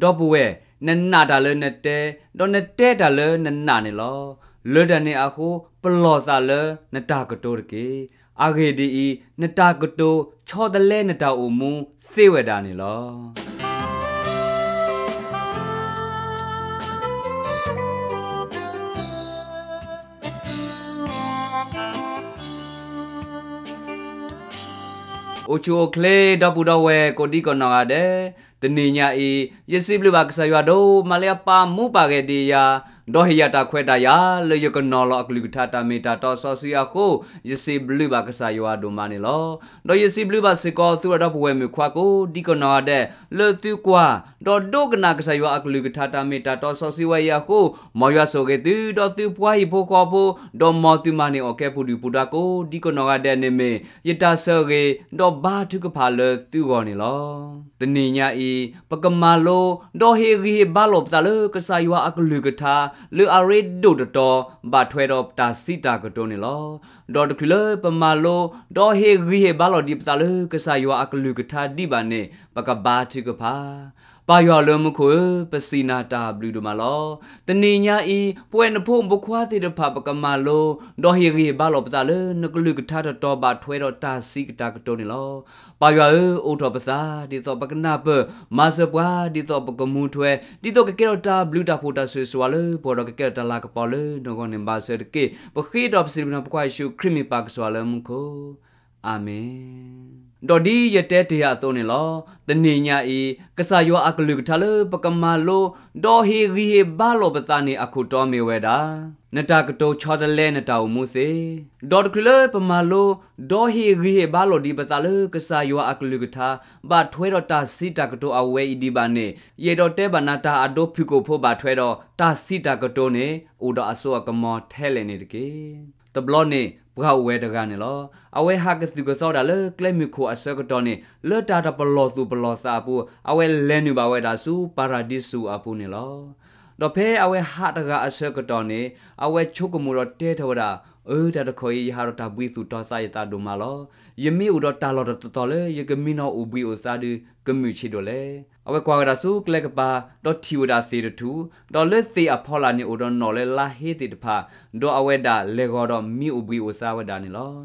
ဒီပုၢ်ဝဲၢ်, နနာ်တၢ်လၢနတဲ, ဒီးနတဲတၢ်လၢနနာ်န့ၣ်လီၤ. လၢတၢ်န့ၣ်အဃိ, ပလီၢ်သးလၢနတၢ်ကတိၤတက့ၢ်. အဂ့ၢ်ဒ်အံၤ, နတၢ်ကတိၤဆီတလဲနတၢ်အိၣ်မူသ့ဝဲဒၣ်န့ၣ်လီၤ. အိၣ်ဆူၣ်အိၣ်ချ့ ဒီပုၢ်ဒီဝဲၢ်ကိးဒံကနီၢ်ဂၤဒဲး, တနံၤညါအံၤ ယစံးဘျုးဘၣ်ကစၢ်ယွၤဒိၣ်မးလၢအပာ်မူပာ်ဂဲၤဒံးယၤ, ဒီးဟ့ၣ်ယၤတၢ်ခွဲးတၢ်ယာ် လၢယကနီၤလီၤအကလုၢ်ကထါတၢ်မ့ၢ်တၢ်တီစီဆှံအဃိ, ယစံးဘျုးဘၣ်ကစၢ်ယွၤဒိၣ်မးန့ၣ်လီၤ. ဒီးယစံးဘျုးဘၣ်စ့ၢ်ကီးသုဒီပုၢ်ဝဲၢ်မုၣ်ခွါကိးဒံကနီၢ်ဂၤဒဲး လၢသုကွၢ် ဒီးဒိကနၣ်ကစၢ်ယွၤအကလုၢ်ကထါတၢ်မ့ၢ်တၢ်တီစီဆှံဝဲအံၤအဃိ, မ်ယွၤဆိၣ်ဂ့ၤသု ဒီးသုပှၤဟံၣ်ဖိဃီဖိ, ဒီးမ်သုမၤန့ၢ်အီၣ်ကဲပူၤဒုၣ်ပူၤဒါကိးဒံကနီၢ်ဂၤဒဲးန့ၣ်မ့ၢ် ယတၢ်ဆိၣ်ဂ့ၤ ဒီးဘါထုကဖၣ်လၢသုဂီၢ်န့ၣ်လီၤ. တနံၤညါအံၤ ပကမၤလိ ဒီးဟ့ၣ်ဂံၢ်ဟ့ၣ်ဘါလိာ်ပသးလၢကစၢ်ယွၤအကလုၢ်ကထါ လၢအရ့ဒိၣ်တတီၤ ဘၣ်ထွဲဒီးတၢ်စံးတၢ်ကတိၤန့ၣ်လီၤ. ဒီးတချုးလၢပမၤလိ ဒီးဟ့ၣ်ဂံၢ်ဟ့ၣ်ဘါလိာ်ဒံးပသးလၢကစၢ်ယွၤအကလုၢ်ကထါဒံးဘၣ်န့ၣ် ပကဘါထုကဖၣ်. ပၢ်ယွၤလၢမူခိၣ်ဧၢ, ပစံးနၤတၢ်ဘျုးဒိၣ်မးလီၤ. တနံၤညါအံၤ ပဝဲနဖိမုၣ်ဖိခွါသ့ၣ်တဖၣ် ပကမၤလိ ဒီးဟ့ၣ်ဂံၢ်ဟ့ၣ်ဘါလိာ်ပသးလၢနကလုၢ်ကထါတတီၤ ဘၣ်ထွဲဒီးတၢ်စံးတၢ်ကတိၤန့ၣ်လီၤ. ပၢ်ယွၤဧၢ, အိးထီၣ်ပသး ဒ်သိးပကနၢ်ပၢၢ်, မၤစၢၤပှၤ ဒ်သိးပကမူထွဲ, ဒ်သိးကကဲထီၣ်တၢ်ဘျုးတၢ်ဖှိၣ်တၢ်ဆိၣ်ဂ့ၤဆိၣ်ဝါလၢပဂီၢ်ဒီးကကဲထီၣ်တၢ်လၤကပီၤလၢနဂီၢ်န့ၣ် ဘၣ်ဆၢတက့ၢ်. ပဃ့ဒီးပစံးဘျုးနၤ ပကွၢ်ယ့ၣ်ၡူးခရံာ်မ့ၢ်ပၢ်ကစၢ်လၢမူခိၣ်. အၤမ့ၣ်. ဒီးဒ်ယတဲတ့ၢ်အသိးန့ၣ်လီၤ. တနံၤညါအံၤ ကစၢ်ယွၤအကလုၢ်ကထါလၢပကမၤလိ ဒီးဟ့ၣ်ဂံၢ်ဟ့ၣ်ဘါလိာ်ပသးန့ၣ် အခိၣ်တီမ့ၢ်ဝဲဒၣ် နတၢ်ကတိၤဆီတလဲနတၢ်အိၣ်မူသ့. ဒီးတချုးလၢပမၤလိ ဒီးဟ့ၣ်ဂံၢ်ဟ့ၣ်ဘါလိာ်ဒံးပသးလၢကစၢ်ယွၤအကလုၢ်ကထါ ဘၣ်ထွဲဒီးတၢ်စံးတၢ်ကတိၤအဝဲအံၤဒံးဘၣ်န့ၣ် ယအဲၣ်ဒိးတဲဘၣ်နၤတၢ်အဒိဖုၣ်ကိာ်ဖိဘၣ်ထွဲဒီးတၢ်စံးတၢ်ကတိၤန့ၣ် အိၣ်ဒီးအစိအကမီၤထဲလဲၣ်န့ၣ်တက့ၢ်. တဘျီန့ၣ် ပှၤအိၣ်ဝဲတဂၤန့ၣ်လီၤ. အဝဲဟးကသုၣ်ကသီဒၣ်လၢကျဲမုၢ်ခိၣ်အဆၢကတီၢ်န့ၣ် လၢတၢ်တပလီၢ်သူၣ်ပလီၢ်သးအပူၤ အဝဲလဲၤနုာ်ဘၣ်ဝဲဒၣ်ဆူပၤရဒံစူၤအပူၤန့ၣ်လီၤ. ဒီးဖဲအဝဲဟးတဂၤအဆၢကတီၢ်န့ၣ် အဝဲဆိကမိၣ်ဒီးတဲထီၣ်ဝဲဒၣ်, အၢ တၢ်တခီအံၤ ယဟးဒီးတၢ်ဘှံးသူၣ်တီၤသးယသးဒိၣ်မးလီၤ. ယမ့ၢ်အိၣ်ဒီးတၢ်လီၢ်တတီၤတီၤလၢယကမံနီၤအိၣ်ဘှံးအိၣ်သါဒုး ကမုာ်ဆံးဒိၣ်လဲၣ်. အဝဲကွၢ်ဝဲဒၣ်ဆူကျဲကပၤ ဒီးထံၣ်ဝဲဒၣ်သ့ၣ်တထူၣ်, ဒီးလၢသ့ၣ်အဖီလာ်န့ၣ်အိၣ်ဒီးနီၣ်လၢလါဟ့သ့ၣ်တဖၣ်, ဒီးအဝဲဒၣ်လဲၤဂီၤဒီးမံအိၣ်ဘှံးအိၣ်သါဝဲဒၣ်န့ၣ်လီၤ.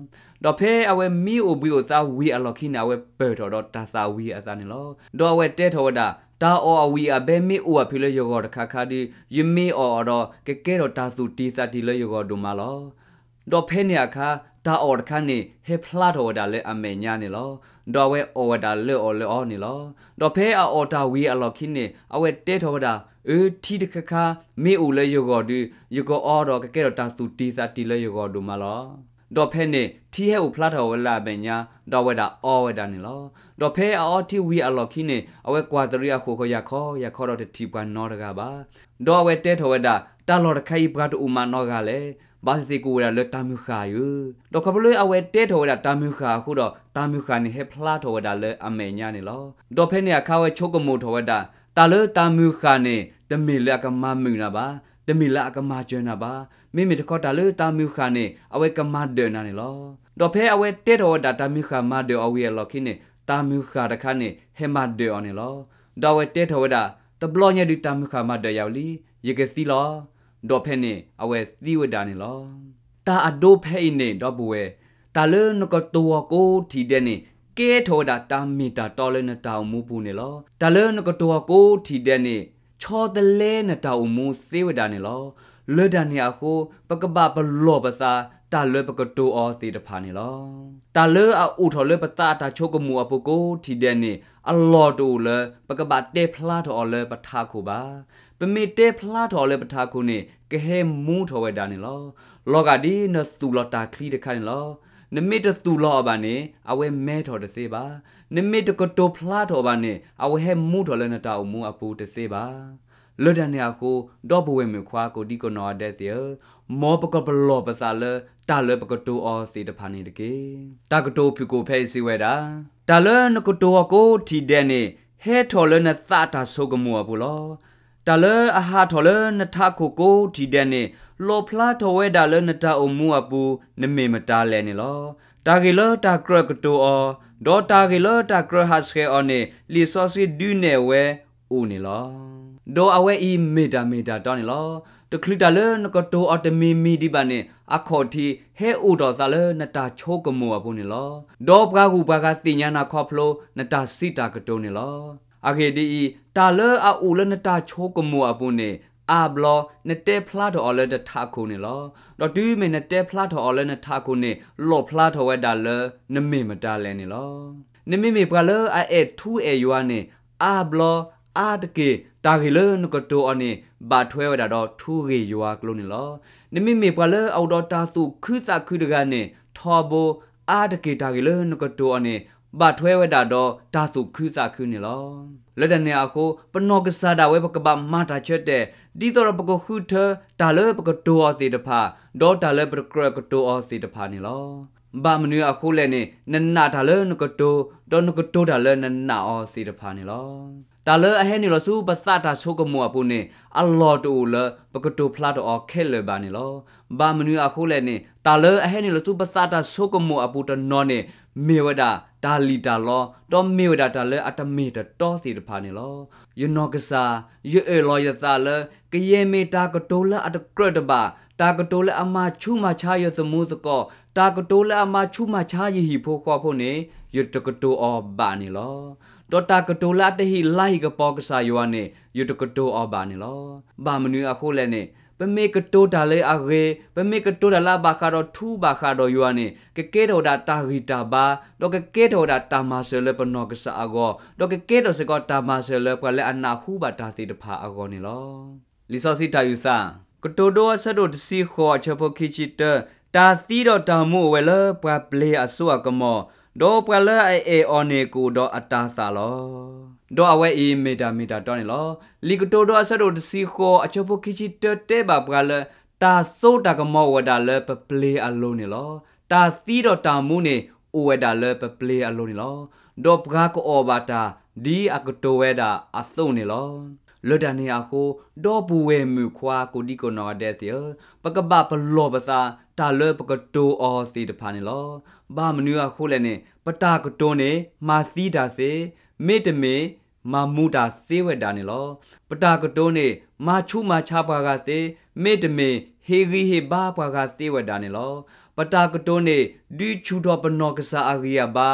ဒီးဖဲအဝဲမံအိၣ်ဘှံးအိၣ်သါဝံၤအလီၢ်ခံန့ၣ် အဝဲပၢၢ်ထီၣ်ဒီးတၢ်သၣ်ဝံၤအသးန့ၣ်လီၤ. ဒီးအဝဲတဲထီၣ်ဝဲဒၣ်, တၢ်အီၣ်အဝံၣ်အဘဲမ့ၢ်အိၣ်အဖုလၢယဂီၢ်တခါခါဒုး ယမ့ၢ်အီၣ်အီၤဒီး ကကဲထီၣ်တၢ်သူၣ်တံၢ်သးတံၢ်လၢယဂီၢ်ဒိၣ်မးလီၤ. ဒီးဖဲန့ၣ်အခါ တၢ်အီၣ်တခါန့ၣ် ဟဲဖျါထီၣ်ဝဲဒၣ်လၢအမဲာ်ညါန့ၣ်လီၤ. ဒီးအဝဲအီၣ်ဝဲဒၣ်လၢအီၣ်လၢအီန့ၣ်လီၤ. ဒီးဖဲအအီၣ်တၢ်ဝံၤအလီၢ်ခံန့ၣ် အဝဲတဲထီၣ်ဝဲဒၣ်, အၢ ထံတခါခါ မ့ၢ်အိၣ်လၢယဂီၢ်ဒုး ယကအီဒီးကကဲထီၣ်တၢ်သူၣ်တံၢ်သးတံၢ်လၢယဂီၢ်ဒိၣ်မးလီၤ. ဒီးဖဲန့ၣ် ထံဟဲအိၣ်ဖျါထီၣ်ဝဲလၢအမဲာ်ညါ ဒီးအဝဲဒၣ်အီဝဲဒၣ်န့ၣ်လီၤ. ဒီးဖဲအအီထံဝံၤအလီၢ်ခံန့ၣ် အဝဲကွၢ်တရံးအဃိာ်ဃီ ယၤခီယၤခီဒီးတထံၣ်ပှၤနီတဂၤဘၣ်. ဒီးအဝဲတဲထီၣ်ဝဲဒၣ်, တၢ်လီၢ်တခါအံၤ ပှၤတအိၣ်မးနီတဂၤလဲၣ်. ဘၣ်သ့ၣ်သ့ၣ်ကအိၣ်ဝဲဒၣ်လၢတၢ်မုၢ်ဃၢ်ယုၤ. ဒီးခီဖျိလၢအဝဲတဲထီၣ်ဝဲဒၣ်တၢ်မုၢ်ဃၢ်အဃိဒီး တၢ်မုၢ်ဃၢ်န့ၣ်ဟဲဖျါထီၣ်ဝဲဒၣ်လၢအမဲာ်ညါန့ၣ်လီၤ. ဒီးဖဲန့ၣ်အခါဝဲဆိကမိၣ်ထီၣ်ဝဲဒၣ်, တၢ်လၢတၢ်မုၢ်ဃၢ်န့ၣ် တမ့ၢ်လၢအကမၤမုာ်နၤဘၣ်, တမ့ၢ်လၢအကမၤစၢၤနၤဘၣ်. မ့မ့ၢ်တခီတၢ်လၢတၢ်မုၢ်ဃၢ်န့ၣ် အဝဲကမၤဒၢးနၤန့ၣ်လီၤ. ဒီးဖဲအဝဲတဲထီၣ်ဝဲဒၣ်တၢ်မုၢ်ဃၢ်မၤဒၢးအီၤဝံၤအလီၢ်ခံန့ၣ် တၢ်မုၢ်ဃၢ်တခါန့ၣ် ဟဲမၤဒၢးအီၤန့ၣ်လီၤ. ဒီးအဝဲတဲထီၣ်ဝဲဒၣ်, တဘျီညါဒုးတၢ်မုၢ်ဃၢ်မၤဒၢးယၤဝံၤလံ, ယကသံလီၤ. ဒီးဖဲန့ၣ် အဝဲသံဝဲဒၣ်န့ၣ်လီၤ. တၢ်အဒိဖဲအံၤန့ၣ် ဒီပုၢ်ဝဲၢ်, တၢ်လၢနကတိၤအီၤကိးထံၣ်ဒဲးန့ၣ် ကဲထီၣ်ဝဲဒၣ်တၢ်မ့ၢ်တၢ်တီလၢနတၢ်အိၣ်မူပူၤန့ၣ်လီၤ. တၢ်လၢနကတိၤအီၤကိးထံၣ်ဒဲးန့ၣ် ဆီတလဲနတၢ်အိၣ်မူသ့ဝဲဒၣ်န့ၣ်လီၤ. လၢတၢ်န့ၣ်အဃိ ပကဘၣ်ပလီၢ်ပသး တၢ်လၢပကတိၤအီၤသ့ၣ်တဖၣ်န့ၣ်လီၤ. တၢ်လၢအအိၣ်ထီၣ်လၢပသးအတၢ်ဆိကမိၣ်အပူၤကိးထံၣ်ဒဲးန့ၣ် အလီၢ်တအိၣ်လၢ ပကဘၣ်တဲဖျါထီၣ်အီၤလၢပထးခိၣ်ဘၣ်. ပမ့ၢ်တဲဖျါထီၣ်အီၤလၢပထးခိၣ်န့ၣ် ကဟဲမူထီၣ်ဝဲဒၣ်န့ၣ်လီၤ. လီၤဂာ်ဒ်နသူၣ်လီၤတၢ်ချံတခါန့ၣ်လီၤ. နမ့ၢ်တသူၣ်လီၤအီၤဘၣ်န့ၣ် အဝဲမဲထီၣ်တသ့ဘၣ်. နမ့ၢ်တကတိၤဖျါထီၣ်အီၤဘၣ်န့ၣ် အဝဲဟဲမူထီၣ်လၢနတၢ်အိၣ်မူအပူၤတသ့ဘၣ်. လၢတၢ်န့ၣ်အဃိ ဒီပုၢ်ဝဲၢ်မုၣ်ခွါကိးဒံကနီၢ်ဂၤဒဲးသ့ၣ်ဧၢ, မ်ပကပလီၢ်ပသးလၢတၢ်လၢပကတိၤအီၤသ့ၣ်တဖၣ်န့ၣ်တက့ၢ်. တၢ်ကတိၤဖုၣ်ကိာ်ဖဲအံၤစံးဝဲဒၣ်, တၢ်လၢနကတိၤအီၤကိးထံၣ်ဒဲးန့ၣ် ဟဲထီၣ်လၢနသးတၢ်ဆိကမိၣ်အပူၤလီၤ. တၢ်လၢအဟးထီၣ်လၢနထးခိၣ်ကိးထံၣ်ဒဲးန့ၣ် လီၣ်ဖျါထီၣ်ဝဲဒၣ်လၢနတၢ်အိၣ်မူအပူၤ နမ့ၢ်မတၤလဲၣ်န့ၣ်လီၤ. တၢ်ဂ့ၢ်လၢတၢ်ကြၢးကတိၤအီၤ, ဒီးတၢ်ဂ့ၢ်လၢတၢ်ကြၢးဟးဆှဲးအီၤန့ၣ် လံာ်စီဆှံဒုးနဲၣ်ဝဲ အိၣ်န့ၣ်လီၤ. ဒီးအဝဲအံၤမ့ၢ်တၢ်မ့ၢ်တၢ်တီန့ၣ်လီၤ. တချုးတၢ်လၢနကတိၤအီၤတမံၤမံၤဒံးဘၣ်န့ၣ် အခီၣ်ထံးဟဲအိၣ်ထီၣ်သးလၢနတၢ်ဆိကမိၣ်အပူၤန့ၣ်လီၤ. ဒီးပှၤဂုၤပှၤဂၤသ့ၣ်ညါနၤခီဖျိနတၢ်စံးတၢ်ကတိၤန့ၣ်လီၤ. အဂ့ၢ်ဒ်အံၤ, တၢ်လၢအအိၣ်လၢနတၢ်ဆိကမိၣ်အပူၤန့ၣ် အါဘျီ နတဲဖျါထီၣ်အီၤလၢနထးခိၣ်န့ၣ်လီၤ. ဒီးတုၤမ့ၢ်နတဲဖျါထီၣ်အီၤလၢနထးခိၣ်န့ၣ် လီၣ်ဖျါထီၣ်ဝဲဒၣ်လၢနမ့ၢ်မတၤလဲၣ်န့ၣ်လီၤ. နမ့မ့ၢ်ပှၤလၢအအဲၣ်ထူအဲၣ်ယွၤန့ၣ် အါဘျီ အါတက့ၢ် တၢ်ဂ့ၢ်လၢနကတိၤအီၤန့ၣ် ဘၣ်ထွဲဝဲဒၣ်ဒီးထူဂ့ၢ်ယွၤအကျိၤန့ၣ်လီၤ. နမ့မ့ၢ်ပှၤလၢအအိၣ်ဒီးတၢ်သူၣ်ခုသးခုတဂၤန့ၣ် ထီဘိ အါတက့ၢ် တၢ်ဂ့ၢ်လၢနကတိၤအီၤန့ၣ် ဘၣ်ထွဲဝဲဒၣ်ဒီးတၢ်သူၣ်ခုသးခုန့ၣ်လီၤ. လၢတၢ်န့ၣ်အဃိ ပနီၢ်ကစၢ်ဒၣ်ဝဲ ပကဘၣ်မၤတၢ်ဆၢတဲာ် ဒ်သိးဒီးပကဃုထၢတၢ်လၢပကတိၤအီၤသ့ၣ်တဖၣ် ဒီးတၢ်လၢပတကြၢးကတိၤအီၤသ့ၣ်တဖၣ်န့ၣ်လီၤ. ဘၣ်မနုၤအဃိလဲၣ်န့ၣ် နနာ်တၢ်လၢနကတိၤ ဒီးနကတိၤတၢ်လၢနနာ်အီၤသ့ၣ်တဖၣ်န့ၣ်လီၤ. တၢ်လၢအဟဲနုာ်လီၤဆူပသးတၢ်ဆိကမိၣ်အပူၤန့ၣ် အလီၢ်တအိၣ်လၢပကတိၤဖျါထီၣ်အီၤခဲလၢာ်ဘၣ်န့ၣ်လီၤ. ဘၣ်မနုၤအဃိလဲၣ်န့ၣ် တၢ်လၢအဟဲနုာ်လီၤဆူပသးတၢ်ဆိကမိၣ်အပူၤတနီၤန့ၣ် မ့ၢ်ဝဲဒၣ်တၢ်လံၣ်တၢ်လီ ဒီးမ့ၢ်ဝဲဒၣ်တၢ်လၢအတမ့ၢ်တတီသ့ၣ်တဖၣ်န့ၣ်လီၤ. ယနီၢ်ကစၢ် ယအၢၣ်လီၤယသးလၢ ကယဲၢ်မ့ၢ်တၢ်ကတိၤလၢအတကြၢးတဘၣ်, တၢ်ကတိၤလၢအမၤဆူးမၤဆါယသမူသကိး, တၢ်ကတိၤလၢအမၤဆူးမၤဆါယဟံၣ်ဖိဃီဖိန့ၣ် ယတကတိၤအီၤဘၣ်န့ၣ်လီၤ. ဒီးတၢ်ကတိၤလၢအတဟ့ၣ်လါဟ့ၣ်ကပီၤကစၢ်ယွၤန့ၣ် ယတကတိၤအီၤဘၣ်န့ၣ်လီၤ. ဘၣ်မနုၤအဃိလဲၣ်န့ၣ် ပမ့ၢ်ကတိၤတၢ်လၢအဂ့ၤ, ပမ့ၢ်ကတိၤတၢ်လၢအဘၣ်ဃးဒီးထူဘၣ်ဃးဒီးယွၤန့ၣ် ကကဲထီၣ်ဝဲဒၣ်တၢ်ဂံၢ်တၢ်ဘါ, ဒီးကကဲထီၣ်ဝဲဒၣ်တၢ်မၤစၢၤလၢပနီၢ်ကစၢ်အဂီၢ်, ဒီးကကဲထီၣ်စ့ၢ်ကီးတၢ်မၤစၢၤလၢပှၤလၢအနၢ်ဟူဘၣ်တၢ်သ့ၣ်တဖၣ်အဂီၢ်န့ၣ်လီၤ. လံာ်စီဆှံတၢ်အုၣ်သး, ကတိၤဒိအဆၢဒိၣ်တဆံဃိးအဆၢဖိခံဆံတၢ, တၢ်သံဒီးတၢ်မူအိၣ်ဝဲလၢပှၤပျ့ၤအစိအကမီၤ, ဒီးပှၤလၢအအဲၣ်အီၤန့ၣ်ကအိၣ်ဒီးအတၤသၣ်လီၤ. ဒီးအဝဲအံၤမ့ၢ်တၢ်မ့ၢ်တၢ်တီန့ၣ်လီၤ. လံာ်ကတိၤဒိအဆၢဒိၣ်တဆံဃိးအဆၢဖိခံဆံတၢတဲဘၣ်ပှၤလၢ တၢ်စိတၢ်ကမီၤအိၣ်ဝဲဒၣ်လၢပပျ့ၤအလိၤန့ၣ်လီၤ. တၢ်သံဒီးတၢ်မူန့ၣ် အိၣ်ဝဲဒၣ်လၢပပျ့ၤအလိၤန့ၣ်လီၤ. ဒီးပှၤကအီၣ်ဘၣ်တၢ် ဒ်အကတိၤဝဲဒၣ်အသိးန့ၣ်လီၤ. လၢတၢ်န့ၣ်အဃိ ဒီပုၢ်ဝဲၢ်မုၣ်ခွါကိးဒံကိးနီၢ်ဂၤဒဲးသ့ၣ်ဧၢ, ပကဘၣ်ပလီၢ်ပသး တၢ်လၢပကတိၤအီၤသ့ၣ်တဖၣ်န့ၣ်လီၤ. ဘၣ်မနုၤအဃိလဲၣ်န့ၣ် ပတၢ်ကတိၤန့ၣ် မၤသံတၢ်သ့, မ့တမ့ၢ် မၤမူတၢ်သ့ဝဲဒၣ်န့ၣ်လီၤ. ပတၢ်ကတိၤန့ၣ် မၤဆူးမၤဆါပှၤဂၤသ့, မ့တမ့ၢ် ဟ့ၣ်ဂံၢ်ဟ့ၣ်ဘါပှၤဂၤသ့ဝဲဒၣ်န့ၣ်လီၤ. ပတၢ်ကတိၤန့ၣ် ဒုးဆူၣ်ထီၣ်ပနီၢ်ကစၢ်အဂံၢ်အဘါ,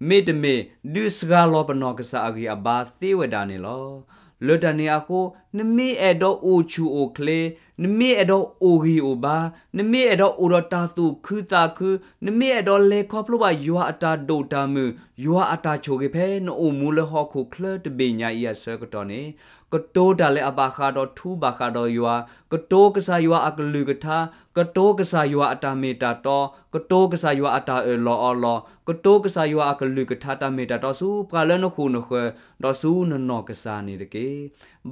မ့တမ့ၢ် ဒုးစှၤလီၤပနီၢ်ကစၢ်အဂံၢ်အဘါသ့ဝဲဒၣ်န့ၣ်လီၤ. လၢတၢ်န့ၣ်အဃိ နမ့ၢ်အဲၣ်ဒိးအိၣ်ဆူၣ်အိၣ်ချ့, နမ့ၢ်အဲၣ်ဒိးအိၣ်ဂံၢ်အိၣ်ဘါ, နမ့ၢ်အဲၣ်ဒိးအိၣ်ဒီးတၢ်သူၣ်ခုသးခု, နမ့ၢ်အဲၣ်ဒိးလဲၤခီဖျိဘၣ်ယွၤအတၢ်ဒိၣ်တၢ်မုၢ်, ယွၤအတၢ်ဆိၣ်ဂ့ၤဖဲနအိၣ်မူလၢဟီၣ်ခိၣ်ချၢတဘ့ၣ်ညါအံၤအဆၢကတီၢ်န့ၣ် ကတိၤတၢ်လၢအဘၣ်ဃးဒီးထူဘၣ်ဃးဒီးယွၤ, ကတိၤကစၢ်ယွၤအကလုၢ်ကထါ, ကတိၤကစၢ်ယွၤအတၢ်မ့ၢ်တၢ်တီ, ကတိၤကစၢ်ယွၤအတၢ်အၢၣ်လီၤအီလီၤ, ကတိၤကစၢ်ယွၤအကလုၢ်ကထါတၢ်မ့ၢ်တၢ်တီဆူပှၤလၢနဃိာ်နဃၢၤ, ဒီးဆူနနီၢ်ကစၢ်န့ၣ်တက့ၢ်.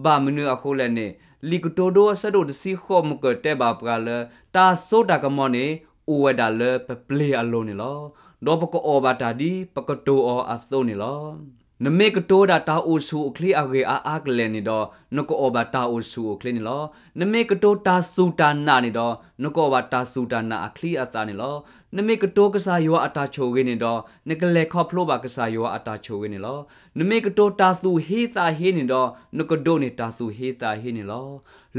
ဘၣ်မနုၤအဃိလဲၣ်န့ၣ် လံာ်ကတိၤဒိအဆၢဒိၣ်တဆံဃိးမုၢ်ကၢၢ်တဲဘၣ်ပှၤလၢ တၢ်စိတၢ်ကမီၤန့ၣ် အိၣ်ဝဲဒၣ်လၢပပျ့ၤအလိၤန့ၣ်လီၤ. ဒီးပကအီၣ်ဘၣ်တၢ်ဒ်ပကတိၤအီၤအသိးန့ၣ်လီၤ. နမ့ၢ်ကတိၤဝဲဒၣ်တၢ်အိၣ်ဆူၣ်အိၣ်ချ့အဂ့ၢ်အါအါကလဲာ်န့ၣ်ဒီး နကအီၣ်ဘၣ်တၢ်အိၣ်ဆူၣ်အိၣ်ချ့န့ၣ်လီၤ. နမ့ၢ်ကတိၤတၢ်စူၢ်တၢ်နာ်န့ၣ်ဒီး နကအီၣ်ဘၣ်တၢ်စူၢ်တၢ်နာ်အချံအသၣ်န့ၣ်လီၤ. နမ့ၢ်ကတိၤကစၢ်ယွၤအတၢ်ဆိၣ်ဂ့ၤန့ၣ်ဒီး နကလဲၤခီဖျိဘၣ်ကစၢ်ယွၤအတၢ်ဆိၣ်ဂ့ၤန့ၣ်လီၤ. နမ့ၢ်ကတိၤတၢ်သူၣ်ဟ့သးဟ့န့ၣ်ဒီး နကဒိးန့ၢ်တၢ်သူၣ်ဟ့သးဟ့န့ၣ်လီၤ.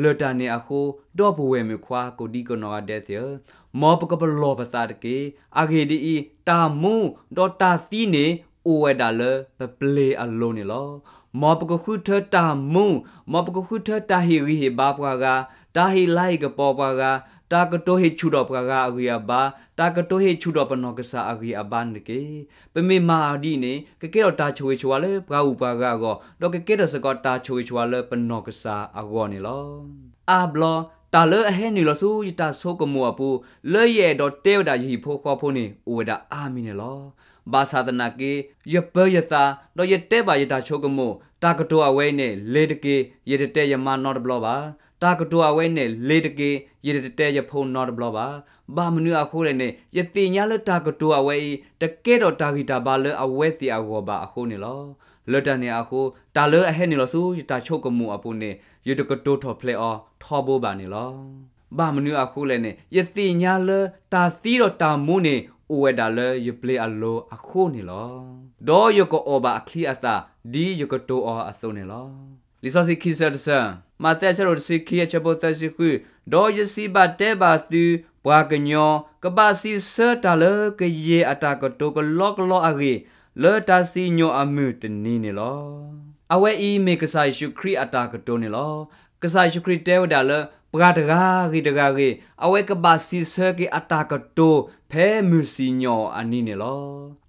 လၢတၢ်န့ၣ်အဃိ ဒီပုၢ်ဝဲၢ်မုၣ်ခွါကိးဒံကိးနီၢ်ဂၤဒဲးသ့ၣ်ဧၢ, မ်ပကပလီၢ်ပသးတက့ၢ်. အဂ့ၢ်ဒ်အံၤ, တၢ်မူဒီးတၢ်သံန့ၣ် အိၣ်ဝဲဒၣ်လၢပပျ့ၤအလိၤန့ၣ်လီၤ. မ်ပကဃုထၢတၢ်မူ, မ်ပကဃုထၢတၢ်ဟ့ၣ်ဂံၢ်ဟ့ၣ်ဘါပှၤဂၤ, တၢ်ဟ့ၣ်လါဟ့ၣ်ကပီၤပှၤဂၤ, တၢ်ကတိၤဟ့ၣ်ဆူၣ်ထီၣ်ပှၤဂၤအဂံၢ်အဘါ, တၢ်ကတိၤဟ့ၣ်ဆူၣ်ထီၣ်ပနီၢ်ကစၢ်အဂံၢ်အဘါန့ၣ်တက့ၢ်. ပမ့ၢ်မၤအီၤဒ်အံၤန့ၣ် ကကဲထီၣ်တၢ်ဆိၣ်ဂ့ၤဆိၣ်ဝါလၢပှၤဂုၤပှၤဂၤအဂီၢ်, ဒီးကကဲထီၣ်စ့ၢ်ကီးတၢ်ဆိၣ်ဂ့ၤဆိၣ်ဝါလၢပနီၢ်ကစၢ်အဂီၢ်န့ၣ်လီၤ. အါဘျီ တၢ်လၢအဟဲနုာ်လီၤဆူယတၢ်ဆိကမိၣ်အပူၤ လၢယအဲၣ်ဒိးတဲဝဲဒၣ်ယဟံၣ်ဖိဃီဖိန့ၣ် အိၣ်ဝဲဒၣ်အါမံၤန့ၣ်လီၤ. ဘၣ်ဆၣ်သနာ်က့ ယပၢယသး ဒီးယတဲဘၣ်ယတၢ်ဆိကမိၣ် တၢ်ကတိၤအဝဲအံၤန့ၣ် လ့ၤတက့ၢ် ယတတဲယမါနီတဘျီဘၣ်. တၢ်ကတိၤအဝဲအံၤန့ၣ် လ့ၤတက့ၢ် ယတတဲယဖိနီတဘျီဘၣ်. ဘၣ်မနုၤအဃိလဲၣ်န့ၣ် ယသ့ၣ်ညါလၢတၢ်ကတိၤအဝဲအံၤ တကဲထီၣ်တၢ်ဂံၢ်တၢ်ဘါလၢအဝဲသ့ၣ်အဂီၢ်ဘၣ်အဃိန့ၣ်လီၤ. လၢတၢ်န့ၣ်အဃိ တၢ်လၢအဟဲနုာ်လီၤဆူယတၢ်ဆိကမိၣ်အပူၤန့ၣ် ယတကတိၤထီၣ်ဖျဲးအီၤထီဘိဘၣ်န့ၣ်လီၤ. ဘၣ်မနုၤအဃိလဲၣ်န့ၣ် ယသ့ၣ်ညါလၢတၢ်သံဒီးတၢ်မူန့ၣ် အိၣ်ဝဲဒၣ်လၢယပျ့ၤအလိၤအဃိန့ၣ်လီၤ. ဒီးယကအီၣ်ဘၣ်အချံအသၣ် ဒ်ယကတိၤအီၤအသိးန့ၣ်လီၤ. လံာ်စီဆှံခံဆၢတဆၢ, မးသဲအဆၢဒိၣ်တဆံခံအဆၢဖိသၢဆံဃု, ဒီးယစံးဘၣ်တဲဘၣ်သု, ပှၤကညီ, ကဘၣ်စံးဆၢတၢ်လၢကယဲၢ်အတၢ်ကတိၤကလီကလီအဂ့ၢ်, လၢတၢ်စံၣ်ညီၣ်အမုၢ်တနံၤန့ၣ်လီၤ. အဝဲအံၤမ့ၢ်ကစၢ်ယ့ၣ်ၡူးခရံာ်အတၢ်ကတိၤန့ၣ်လီၤ. ကစၢ်ယ့ၣ်ၡူးခရံာ်တဲဝဲဒၣ်လၢ ပှၤတဂၤဂ့ၤတဂၤဂ့ၤ, အဝဲကဘၣ်စံးဆၢက့ၤအတၢ်ကတိၤ ဖဲမုၢ်စံၣ်ညီၣ်အနံၤန့ၣ်လီၤ.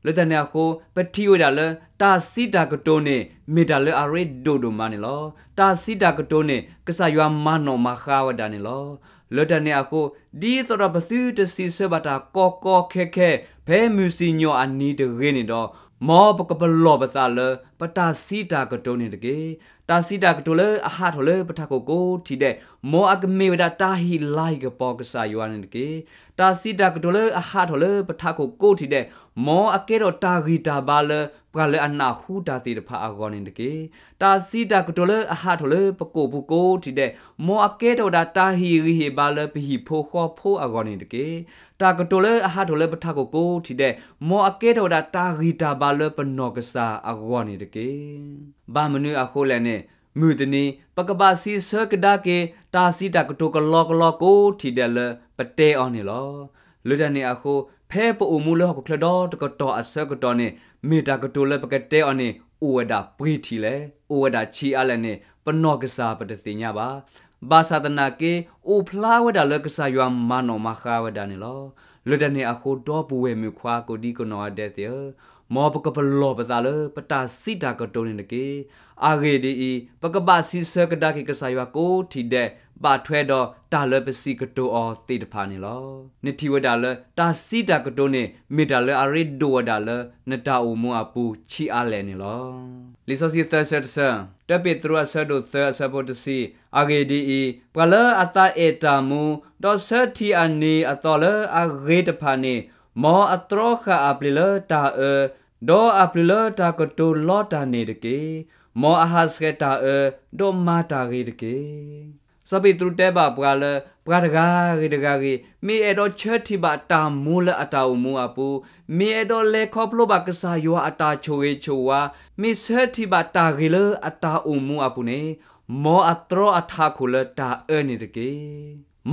လၢတၢ်န့ၣ်အဃိ ပထံၣ်ဝဲဒၣ်လၢ တၢ်စံးတၢ်ကတိၤန့ၣ် မ့ၢ်တၢ်လၢအရ့ဒိၣ်ဒိၣ်မးန့ၣ်လီၤ. တၢ်စံးတၢ်ကတိၤန့ၣ် ကစၢ်ယွၤမၤနီၣ်မၤဃါဝဲဒၣ်န့ၣ်လီၤ. လၢတၢ်န့ၣ်အဃိ ဒ်သိးဒီးပသုတစံးဆၢဘၣ်တၢ်ကီကီခဲခဲ ဖဲမုၢ်စံၣ်ညီၣ်အနံၤတဂ့ၤန့ၣ်ဒီး, မ်ပကပလီၢ်ပသးလၢ ပတၢ်စံးတၢ်ကတိၤန့ၣ်တက့ၢ်. တၢ်စံးတၢ်ကတိၤလၢအဟးထီၣ်လၢပထးခိၣ်ကိးထံၣ်ဒဲး, မ်အကမ့ၢ်ဝဲဒၣ်တၢ်ဟ့ၣ်လၤဟ့ၣ်ကပီၤကစၢ်ယွၤန့ၣ်တက့ၢ်. တၢ်စံးတၢ်ကတိၤလၢအဟးထီၣ်လၢပထးခိၣ်ကိးထံၣ်ဒဲး, မ်အကဲထီၣ်တၢ်ဂံၢ်တၢ်ဘါလၢ ပှၤလၢအနၢ်ဟူတၢ်သ့ၣ်တဖၣ်အဂီၢ်န့ၣ်တက့ၢ်. တၢ်စံးတၢ်ကတိၤလၢအဟးထီၣ်လၢပကိာ်ပူၤကိးထံၣ်ဒဲး, မ်အကဲထီၣ်ဝဲဒၣ်တၢ်ဟ့ၣ်ဂံၢ်ဟ့ၣ်ဘါလၢပဟံၣ်ဖိဃီဖိအဂီၢ်န့ၣ်တက့ၢ်. တၢ်ကတိၤလၢအဟးထီၣ်လၢပထးခိၣ်ကိးထံၣ်ဒဲး, မ်အကဲထီၣ်ဝဲဒၣ်တၢ်ဂံၢ်တၢ်ဘါလၢပနီၢ်ကစၢ်အဂီၢ်န့ၣ်တက့ၢ်. ဘၣ်မနုၤအဃိလဲၣ်န့ၣ်, မုၢ်တနံၤ ပကဘၣ်စံးဆၢကဒါက့ၤ တၢ်စံးတၢ်ကတိၤကလီကလီကိးထံၣ်ဒဲးလၢပတဲအီၤန့ၣ်လီၤ. လၢတၢ်န့ၣ်အဃိ ဖဲပအိၣ်မူလၢဟီၣ်ခိၣ်ချၢဒီတကတီၢ်အဆၢကတီၢ်န့ၣ် မ့ၢ်တၢ်ကတိၤလၢပကတဲအီၤန့ၣ် အိၣ်ဝဲဒၣ်ပှဲၤထံၣ်လဲၣ်, အိၣ်ဝဲဒၣ်ဆံးအါလဲၣ်န့ၣ် ပနီၢ်ကစၢ်ပတသ့ၣ်ညါဘၣ်. ဘၣ်ဆၣ်သနာ်က့ အိၣ်ဖျါဝဲဒၣ်လၢကစၢ်ယွၤမၤနီၣ်မၤဃါဝဲဒၣ်န့ၣ်လီၤ. လၢတၢ်န့ၣ်အဃိ ဒီပုၢ်ဝဲၢ်မုၣ်ခွါကိးဒံကနီၢ်ဂၤဒဲးသ့ၣ်ဧၢ, မ်ပကပလီၢ်ပသးလၢပတၢ်စံးတၢ်ကတိၤန့ၣ်တက့ၢ်. အဂ့ၢ်ဒ်အံၤ, ပကဘၣ်စံးဆၢကဒါက့ၤကစၢ်ယွၤကိးထံၣ်ဒဲး ဘၣ်ထွဲဒီးတၢ်လၢပစံးကတိၤအီၤသ့ၣ်တဖၣ်န့ၣ်လီၤ. နထံၣ်ဝဲဒၣ်လၢ တၢ်စံးတၢ်ကတိၤန့ၣ် မ့ၢ်တၢ်လၢအရ့ဒိၣ်ဝဲဒၣ်လၢ နတၢ်အိၣ်မူအပူၤဆံးအါလဲၣ်န့ၣ်လီၤ. လံာ်စီဆှံသၢဆၢတဆၢ, တၢပ့းတရူးအဆၢဒိၣ်သၢအဆၢဖိတဆံ, အဂ့ၢ်ဒ်အံၤ, ပှၤလၢအသးအဲၣ်တၢ်မူ, ဒီးဆၢထံၣ်အနံၤအသီလၢအဂ့ၤတဖၣ်န့ၣ်, မ်အတြီဃာ်အပျ့ၤလၢတၢ်အၢ, ဒီးအပျ့ၤလၢတၢ်ကတိၤလီတၢ်န့ၣ်တက့ၢ်. မ်အဟးဆှဲးတၢ်အၢ, ဒီးမၤတၢ်ဂ့ၤတက့ၢ်. စီၤပ့းတရူးတဲဘၣ်ပှၤလၢ ပှၤတဂၤဂ့ၤတဂၤဂ့ၤ မ့ၢ်အဲၣ်ဒိးဆၢထံၣ်ဘၣ်တၢ်မူလၢအတၢ်အိၣ်မူအပူၤ, မ့ၢ်အဲၣ်ဒိးလဲၤခီဖျိဘၣ်ကစၢ်ယွၤအတၢ်ဆိၣ်ဂ့ၤဆိၣ်ဝါ, မ့ၢ်ဆၢထံၣ်ဘၣ်တၢ်ဂ့ၤလၢအတၢ်အိၣ်မူအပူၤန့ၣ်, မ်အတြီအထးခိၣ်လၢတၢ်အၢန့ၣ်တက့ၢ်.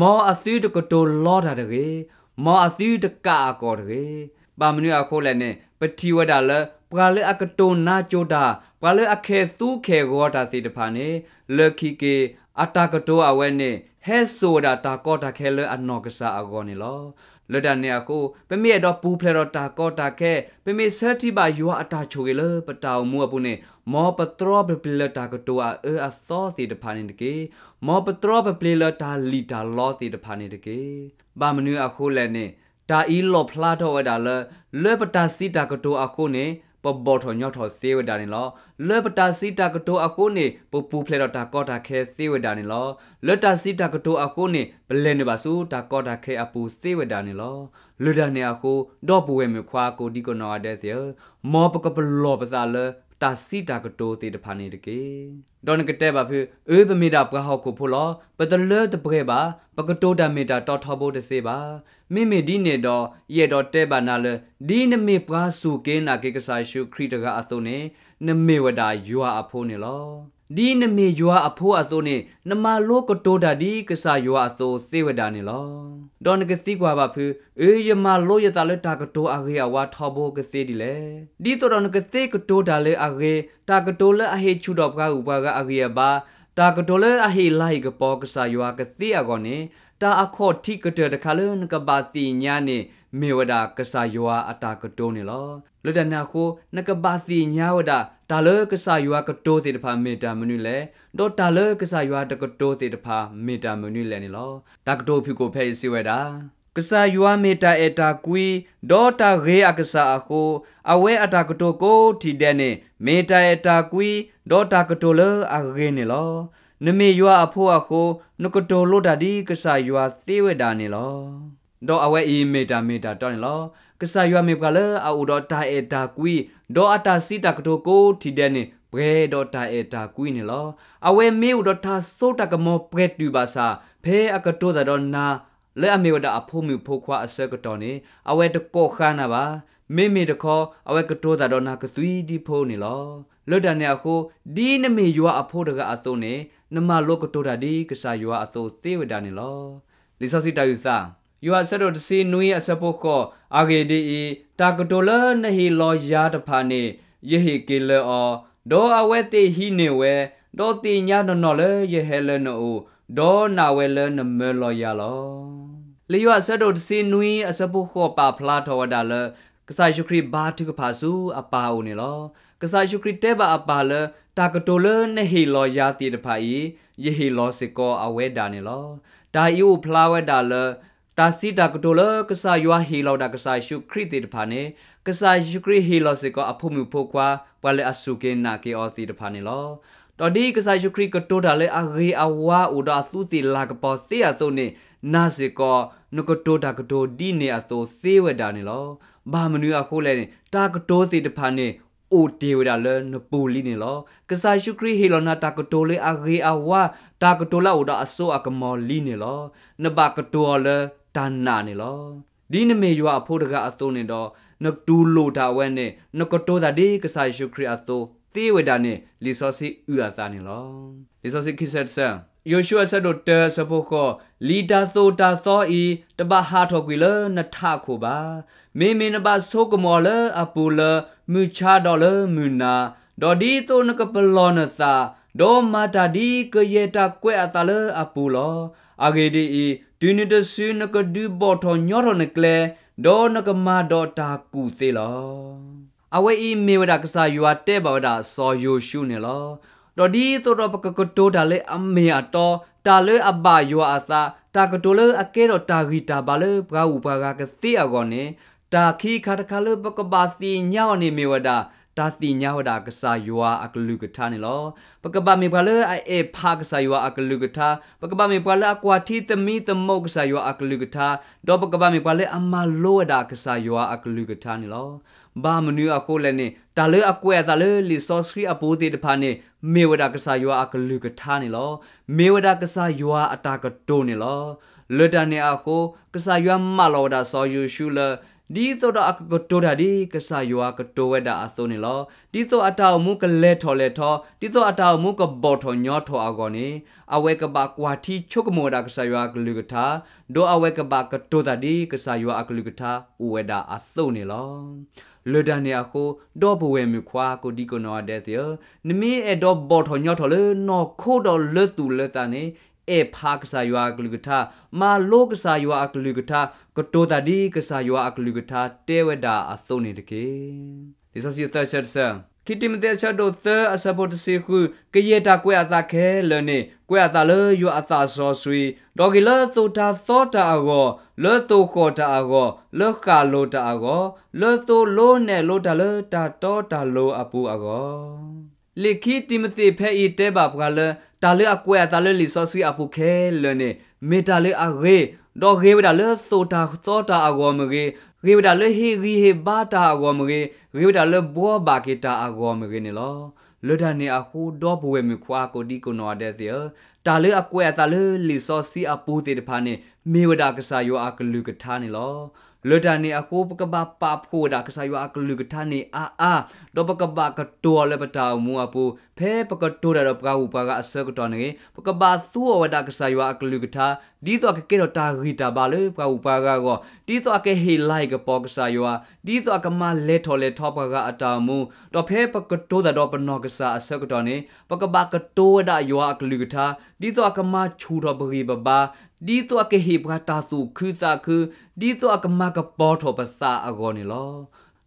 မ်အသုတကတိၤလီတၢ်တဂ့ၤ, မ်အသုတကးအကီၢ်တဂ့ၤ. ဘၣ်မနုၤအဃိလဲၣ်န့ၣ် ပထံၣ်ဝဲဒၣ်လၢ ပှၤလၢအကတိၤနါစိၤတၢ်, ပှၤလၢအခဲးသူခဲးဂီၤတၢ်သ့ၣ်တဖၣ်န့ၣ်, လၢခံက့ၤ အတၢ်ကတိၤအဝဲန့ၣ် ဟဲစိာ်ဝဲဒၣ်တၢ်ကီတၢ်ခဲလၢအနီၢ်ကစၢ်အဂီၢ်န့ၣ်လီၤ. လၢတၢ်န့ၣ်အဃိ ပမ့ၢ်အဲၣ်ဒိးပူၤဖျဲးဒီးတၢ်ကီတၢ်ခဲ, ပမ့ၢ်ဆၢထံၣ်ဘၣ်ယွၤအတၢ်ဆိၣ်ဂ့ၤလၢပတၢ်အိၣ်မူအပူၤန့ၣ်, မ်ပတြီပပျ့ၤလၢတၢ်ကတိၤအအၢအသီသ့ၣ်တဖၣ်န့ၣ်တက့ၢ်. မ်ပတြီပပျ့ၤလၢတၢ်လံၣ်တၢ်လီသ့ၣ်တဖၣ်န့ၣ်တက့ၢ်. ဘၣ်မနုၤအဃိလဲၣ်န့ၣ်, တၢ်အံၤလီၣ်ဖျါထီၣ်ဝဲဒၣ်လၢ လၢပတၢ်စံးတၢ်ကတိၤအဃိန့ၣ် ပဘီၣ်ထီၣ်ညီထီၣ်သ့ဝဲဒၣ်န့ၣ်လီၤ. လၢပတၢ်စံးတၢ်ကတိၤအဃိန့ၣ် ပပူၤဖျဲးဒီးတၢ်ကီတၢ်ခဲသ့ဝဲဒၣ်န့ၣ်လီၤ. လၢတၢ်စံးတၢ်ကတိၤအဃိန့ၣ် ပလဲၤနုာ်ဘၣ်ဆူတၢ်ကီတၢ်ခဲအပူၤသ့ဝဲဒၣ်န့ၣ်လီၤ. လၢတၢ်န့ၣ်အဃိ ဒီပုၢ်ဝဲၢ်မုၣ်ခွါကိးဒံကနီၢ်ဂၤဒဲးသ့ၣ်ဧၢ, မ်ပကပလီၢ်ပသးလၢ တၢ်စံးတၢ်ကတိၤသ့ၣ်တဖၣ်န့ၣ်တက့ၢ်. ဒီးနကတဲဘၣ်ဖုး, အၢ ပမ့ၢ်ဒၣ်ပှၤဟီၣ်ခိၣ်ဖိလီၤ. ပတလၢတပှဲၤဘၣ်. ပကတိၤတၢ်မ့ၢ်တၢ်တီထီဘိတသ့ဘၣ်. မ့မ့ၢ်ဒ်န့ၣ်ဒီး ယအဲၣ်ဒိးတဲဘၣ်နၤလၢ ဒ်နမ့ၢ်ပှၤစူၢ်က့ၤနာ်က့ၤကစၢ်ယ့ၣ်ၡူးခရံာ်တဂၤအသိးန့ၣ် နမ့ၢ်ဝဲဒၣ်ယွၤအဖိန့ၣ်လီၤ. ဒ်နမ့ၢ်ယွၤအဖိအသိးန့ၣ် နမၤလိကတိၤတၢ်ဒ်ကစၢ်ယွၤအသိးသ့ဝဲဒၣ်န့ၣ်လီၤ. ဒီးနကသံကွၢ်ဘၣ်ဖုး, အၢ ယမၤလိယသးလၢတၢ်ကတိၤအဂ့ၤအဝါထီဘိကသ့ဒ်လဲၣ်. ဒ်သိးဒီးနကသ့ကတိၤတၢ်လၢအဂ့ၤ, တၢ်ကတိၤလၢအဟ့ၣ်ဆူၣ်ထီၣ်ပှၤဂုၤပှၤဂၤအဂံၢ်အဘါ, တၢ်ကတိၤလၢအဟ့ၣ်လၤဟ့ၣ်ကပီၤကစၢ်ယွၤကသ့အဂီၢ်န့ၣ်, တၢ်အခီၣ်ထံးကတၢၢ်တခါလၢနကဘၣ်သ့ၣ်ညါန့ၣ် မ့ၢ်ဝဲဒၣ်ကစၢ်ယွၤအတၢ်ကတိၤန့ၣ်လီၤ. လၢတၢ်န့ၣ်အဃိ နကဘၣ်သ့ၣ်ညါဝဲဒၣ် တၢ်လၢကစၢ်ယွၤကတိၤသ့ၣ်တဖၣ်မ့ၢ်တၢ်မနုၤလဲၣ်, ဒီးတၢ်လၢကစၢ်ယွၤတကတိၤသ့ၣ်တဖၣ်မ့ၢ်တၢ်မနုၤလဲၣ်န့ၣ်လီၤ. တၢ်ကတိၤဖုၣ်ကိာ်ဖဲအံၤစံးဝဲဒၣ်, ကစၢ်ယွၤမ့ၢ်တၢ်အဲၣ်တၢ်ကွံ, ဒီးတၢ်ဂ့ၤအကစၢ်အဃိ, အဝဲအတၢ်ကတိၤကိးထံၣ်ဒဲးန့ၣ် မ့ၢ်တၢ်အဲၣ်တၢ်ကွံ, ဒီးတၢ်ကတိၤလၢအဂ့ၤန့ၣ်လီၤ. နမ့ၢ်ယွၤအဖိအဃိ, နကတိၤလိတၢ်ဒ်ကစၢ်ယွၤသ့ဝဲဒၣ်န့ၣ်လီၤ. ဒီးအဝဲအံၤမ့ၢ်တၢ်မ့ၢ်တၢ်တီန့ၣ်လီၤ. ကစၢ်ယွၤမ့ၢ်ပှၤလၢအအိၣ်ဒီးတၢ်အဲၣ်တၢ်ကွံ, ဒီးအတၢ်စံးတၢ်ကတိၤကိးထံၣ်ဒဲးန့ၣ် ပှဲၤဒီးတၢ်အဲၣ်တၢ်ကွံန့ၣ်လီၤ. အဝဲမ့ၢ်အိၣ်ဒီးတၢ်စိတၢ်ကမီၤပှဲၤတုာ်ဘၣ်ဆၣ်, ဖဲအကတိၤသးဒီးနၤ လၢအမ့ၢ်ဝဲဒၣ်အဖိမုၣ်ဖိခွါအဆၢကတီၢ်န့ၣ် အဝဲတကိးဃါနၤဘၣ်. မ့မ့ၢ်တခီ အဝဲကတိၤသးဒီးနၤကသွံဒံဖိန့ၣ်လီၤ. လၢတၢ်န့ၣ်အဃိ, ဒ်နမ့ၢ်ယွၤအဖိတဂၤအသိးန့ၣ်, နမၤလိကတိၤတၢ်ဒ်ကစၢ်ယွၤအသိးသ့ဝဲဒၣ်န့ၣ်လီၤ. လံာ်စီဆှံတၢ်အုၣ်သး, ယိၤဟၣ်အဆၢဒိၣ်တဆံနွံအဆၢဖိဃိး, အဂ့ၢ်ဒ်အံၤ, တၢ်ကတိၤလၢနဟ့ၣ်လီၤယၤတဖၣ်န့ၣ်, ယဟ့ၣ်က့ၤလၢအီၤ, ဒီးအဝဲသ့ၣ်ဟံးန့ၢ်ဝဲ, ဒီးသ့ၣ်ညါနီၢ်နီၢ်လၢယဟဲလၢနအိၣ်, ဒီးနာ်ဝဲလၢနမၢလီၤယၤလီၤ. လံာ်ယိၤဟၣ်အဆၢဒိၣ်တဆံနွံအဆၢဖိဃိးပာ်ဖျါထီၣ်ဝဲဒၣ်လၢ ကစၢ်ယ့ၣ်ၡူးခရံာ်ဘါထုကဖၣ်ဆူအပၢ်အအိၣ်န့ၣ်လီၤ. ကစၢ်ယ့ၣ်ၡူးခရံာ်တဲဘၣ်အပၢ်လၢ တၢ်ကတိၤလၢနဟ့ၣ်လီၤယၤသ့ၣ်တဖၣ်အံၤ, ယဟ့ၣ်လီၤစ့ၢ်ကီးအဝဲဒၣ်န့ၣ်လီၤ. တၢ်အံၤအိၣ်ဖျါဝဲဒၣ်လၢ တၢ်စံးတၢ်ကတိၤလၢကစၢ်ယွၤဟ့ၣ်လီၤဝဲဒၣ်ကစၢ်ယ့ၣ်ၡူးခရံာ်သ့ၣ်တဖၣ်န့ၣ်, ကစၢ်ယ့ၣ်ၡူးခရံာ်ဟ့ၣ်လီၤစ့ၢ်ကီးအဖိမုၣ်ဖိခွါ ပှၤလၢအစူၢ်က့ၤနာ်က့ၤအီၤသ့ၣ်တဖၣ်န့ၣ်လီၤ. ဒီးဒ်ကစၢ်ယ့ၣ်ၡူးခရံာ်ကတိၤတၢ်လၢအဂ့ၤအဝါအိၣ်ဒီးအသူးသ့ၣ်လၤကပီၤသ့အသိးန့ၣ်, နာ်စ့ၢ်ကီး နကတိၤတၢ်ကတိၤဒ်န့ၣ်အသိးသ့ဝဲဒၣ်န့ၣ်လီၤ. ဘၣ်မနုၤအဃိလဲၣ်န့ၣ်, တၢ်ကတိၤသ့ၣ်တဖၣ်န့ၣ် အိၣ်တ့ၢ်ဝဲဒၣ်လၢနပူၤလံန့ၣ်လီၤ. ကစၢ်ယ့ၣ်ၡူးခရံာ်ဟ့ၣ်လီၤနၤတၢ်ကတိၤလၢအဂ့ၤအဝါ, တၢ်ကတိၤလၢအအိၣ်ဒီးအစိအကမီၤလံန့ၣ်လီၤ. နဘၣ်ကတိၤအီၤလၢတၢ်နာ်န့ၣ်လီၤ. ဒ်နမ့ၢ်ယွၤအဖိတဂၤအသိးန့ၣ်ဒီး, နတူၢ်လိာ်တၢ်အဝဲန့ၣ်, နကတိၤတၢ်ဒ်ကစၢ်ယ့ၣ်ၡူးခရံာ်အသိးသ့ဝဲဒၣ်န့ၣ် လံာ်စီဆှံအုၣ်အသးန့ၣ်လီၤ. လံာ်စီဆှံခံဆၢတဆၢ, ယိၤၡူအဆၢဒိၣ်တၢအဆၢဖိဃိး, လံာ်တၢ်သိၣ်တၢ်သီအံၤ တဘၣ်ဟးထီၣ်ကွံာ်လၢနထးခိၣ်ဘၣ်. မ့မ့ၢ်နဘၣ်ဆိကမိၣ်အီၤလၢအပူၤလၢမုၢ်ဆါဒီးလၢမုၢ်နၤ, ဒီးဒ်သိးနကပလီၢ်နသး, ဒီးမၤတၢ်ဒ်ကယဲၢ်တၢ်ကွဲးအသးလၢအပူၤလီၤ. အဂ့ၢ်ဒ်အံၤ, တုၤနုၤတစုနကဒုးဘီၣ်ထီၣ်ညီထီၣ်နကျဲ, ဒီးနကမၤဒီးတၢ်ကူၣ်သ့လီၤ. အဝဲအံၤမ့ၢ်ဝဲဒၣ်ကစၢ်ယွၤတဲဘၣ်ဝဲဒၣ်စီၤယိၤၡူန့ၣ်လီၤ. ဒီးဒ်သိးဒီးပကကတိၤတၢ်လၢအမ့ၢ်အတီ, တၢ်လၢအဘၣ်ယွၤအသး, တၢ်ကတိၤလၢအကဲထီၣ်တၢ်ဂံၢ်တၢ်ဘါလၢပှၤဂုၤပှၤဂၤကသ့အဂီၢ်န့ၣ်, တၢ်ခံခါတခါလၢပကဘၣ်သ့ၣ်ညါအီၤန့ၣ်မ့ၢ်ဝဲဒၣ်, တၢ်သ့ၣ်ညါဝဲဒၣ်ကစၢ်ယွၤအကလုၢ်ကထါန့ၣ်လီၤ. ပကဘၣ်မ့ၢ်ပှၤလၢအအဲၣ်ဖးကစၢ်ယွၤအကလုၢ်ကထါ, ပကဘၣ်မ့ၢ်ပှၤလၢအကွၢ်ထံသမံသမိးကစၢ်ယွၤအကလုၢ်ကထါ, ဒီးပကဘၣ်မ့ၢ်ပှၤလၢအမၤလိဝဲဒၣ်ကစၢ်ယွၤအကလုၢ်ကထါန့ၣ်လီၤ. ဘၣ်မနုၤအဃိလဲၣ်န့ၣ်, တၢ်လၢအကွဲးအသးလၢလံာ်စီဆှံအပူၤသ့ၣ်တဖၣ်န့ၣ်, မ့ၢ်ဝဲဒၣ်ကစၢ်ယွၤအကလုၢ်ကထါန့ၣ်လီၤ. မ့ၢ်ဝဲဒၣ်ကစၢ်ယွၤအတၢ်ကတိၤန့ၣ်လီၤ. လၢတၢ်န့ၣ်အဃိ, ကစၢ်ယွၤမၢလီၤဝဲဒၣ်စီၤယိၤၡူလၢ ဒ်သိးဒီးအကကတိၤတၢ်ဒ်ကစၢ်ယွၤကတိၤဝဲဒၣ်အသိးန့ၣ်လီၤ. ဒ်သိးအတၢ်အိၣ်မူကလဲၤထီၣ်လဲၤထီ, ဒ်သိးအတၢ်အိၣ်မူကဘီၣ်ထီၣ်ညီထီၣ်အဂီၢ်န့ၣ်, အဝဲကဘၣ်ကွၢ်ထံဆိကမိၣ်ဝဲဒၣ်ကစၢ်ယွၤအကလုၢ်ကထါ, ဒီးအဝဲကဘၣ်ကတိၤတၢ်ဒ်ကစၢ်ယွၤအကလုၢ်ကထါအိၣ်ဝဲဒၣ်အသိးန့ၣ်လီၤ. လၢတၢ်န့ၣ်အဃိ, ဒီပုၢ်ဝဲၢ်မုၣ်ခွါကိးဒံကိးနီၢ်ဂၤဒဲးသ့ၣ်ဧၢ, နမ့ၢ်အဲၣ်ဒိးဘီၣ်ထီၣ်ညီထီၣ်လၢနီၢ်ခိဒီးလၢသူၣ်လၢသးန့ၣ်, အဲၣ်ဖးကစၢ်ယွၤအကလုၢ်ကထါ, မၤလိကစၢ်ယွၤအကလုၢ်ကထါ, ကတိၤတၢ်ဒ်ကစၢ်ယွၤအကလုၢ်ကထါတဲဝဲဒၣ်အသိးန့ၣ်တက့ၢ်. လံာ်စီဆှံသၢဆၢတဆၢ, ခံတံၤမသ့းအဆၢဒိၣ်သၢအဆၢဖိတဆံဃု, ကယဲၢ်တၢ်ကွဲးအသးခဲလၢာ်န့ၣ်, ကွဲးအသးလၢယွၤအသးစီဆှံ, ဒီးဂ့ၤလၢသိၣ်တၢ်သီတၢ်အဂီၢ်, လၢသိၣ်ဃီၣ်တၢ်အဂီၢ်, လၢဃၣ်လိၤတၢ်အဂီၢ်, လၢသိးလိနဲၣ်လိတၢ်လၢတၢ်တီတၢ်လိၤအပူၤအဂီၢ်. လံာ်ခံတံၤမသ့းဖဲအံၤတဲဘၣ်ပှၤလၢ တၢ်လၢအကွဲးအသးလၢလံာ်စီဆှံအပူၤခဲလၢာ်န့ၣ် မ့ၢ်တၢ်လၢအဂ့ၤ, ဒီးဂ့ၤဝဲဒၣ်လၢသိၣ်တၢ်သီတၢ်အဂီၢ်မ့ၢ်ဂ့ၤ, ဂ့ၤဝဲဒၣ်လၢဟ့ၣ်ဂံၢ်ဟ့ၣ်ဘါတၢ်အဂီၢ်မ့ၢ်ဂ့ၤ, ဂ့ၤဝဲဒၣ်လၢဘှီဘၣ်က့ၤတၢ်အဂီၢ်မ့ၢ်ဂ့ၤန့ၣ်လီၤ. လၢတၢ်န့ၣ်အဃိ ဒီပုၢ်ဝဲၢ်မုၣ်ခွါကိးဒံကိးနီၢ်ဂၤဒဲးသ့ၣ်ဧၢ, တၢ်လၢအကွဲးအသးလၢလံာ်စီဆှံအပူၤသ့ၣ်တဖၣ်န့ၣ် မ့ၢ်ဝဲဒၣ်ကစၢ်ယွၤအကလုၢ်ကထါန့ၣ်လီၤ. လၢတၢ်န့ၣ်အဃိ ပကဘၣ်ပာ်ဖှိၣ်ဝဲဒၣ်ကစၢ်ယွၤအကလုၢ်ကထါန့ၣ်အါအါ, ဒီးပကဘၣ်ကတိၤအီၤလၢပတၢ်အိၣ်မူအပူၤ, ဖဲပကတိၤတၢ်ဒီးပှၤဂုၤပှၤဂၤအဆၢကတီၢ်န့ၣ်ဂ့ၤ, ပကဘၣ်သူအီၤဝဲဒၣ်ကစၢ်ယွၤအကလုၢ်ကထါ, ဒ်သိးအကကဲထီၣ်တၢ်ဂံၢ်တၢ်ဘါလၢပှၤဂုၤပှၤဂၤအဂီၢ်, ဒ်သိးအကဟ့ၣ်လၤကပီၤကစၢ်ယွၤ, ဒ်သိးအကမၤလဲၤထီၣ်လဲၤထီပှၤဂၤအတၢ်အိၣ်မူ, ဒီးဖဲပကတိၤတၢ်ဒီးပနီၢ်ကစၢ်အဆၢကတီၢ်န့ၣ် ပကဘၣ်ကတိၤဝဲဒၣ်ယွၤအကလုၢ်ကထါ, ဒ်သိးအကမၤဆူၣ်ထီၣ်ပဂံၢ်ပဘါ, ဒ်သိးအကဟ့ၣ်ပှၤတၢ်သူၣ်ခုသးခု, ဒ်သိးအကမၤကပီၤထီၣ်ပသးအဂီၢ်န့ၣ်လီၤ.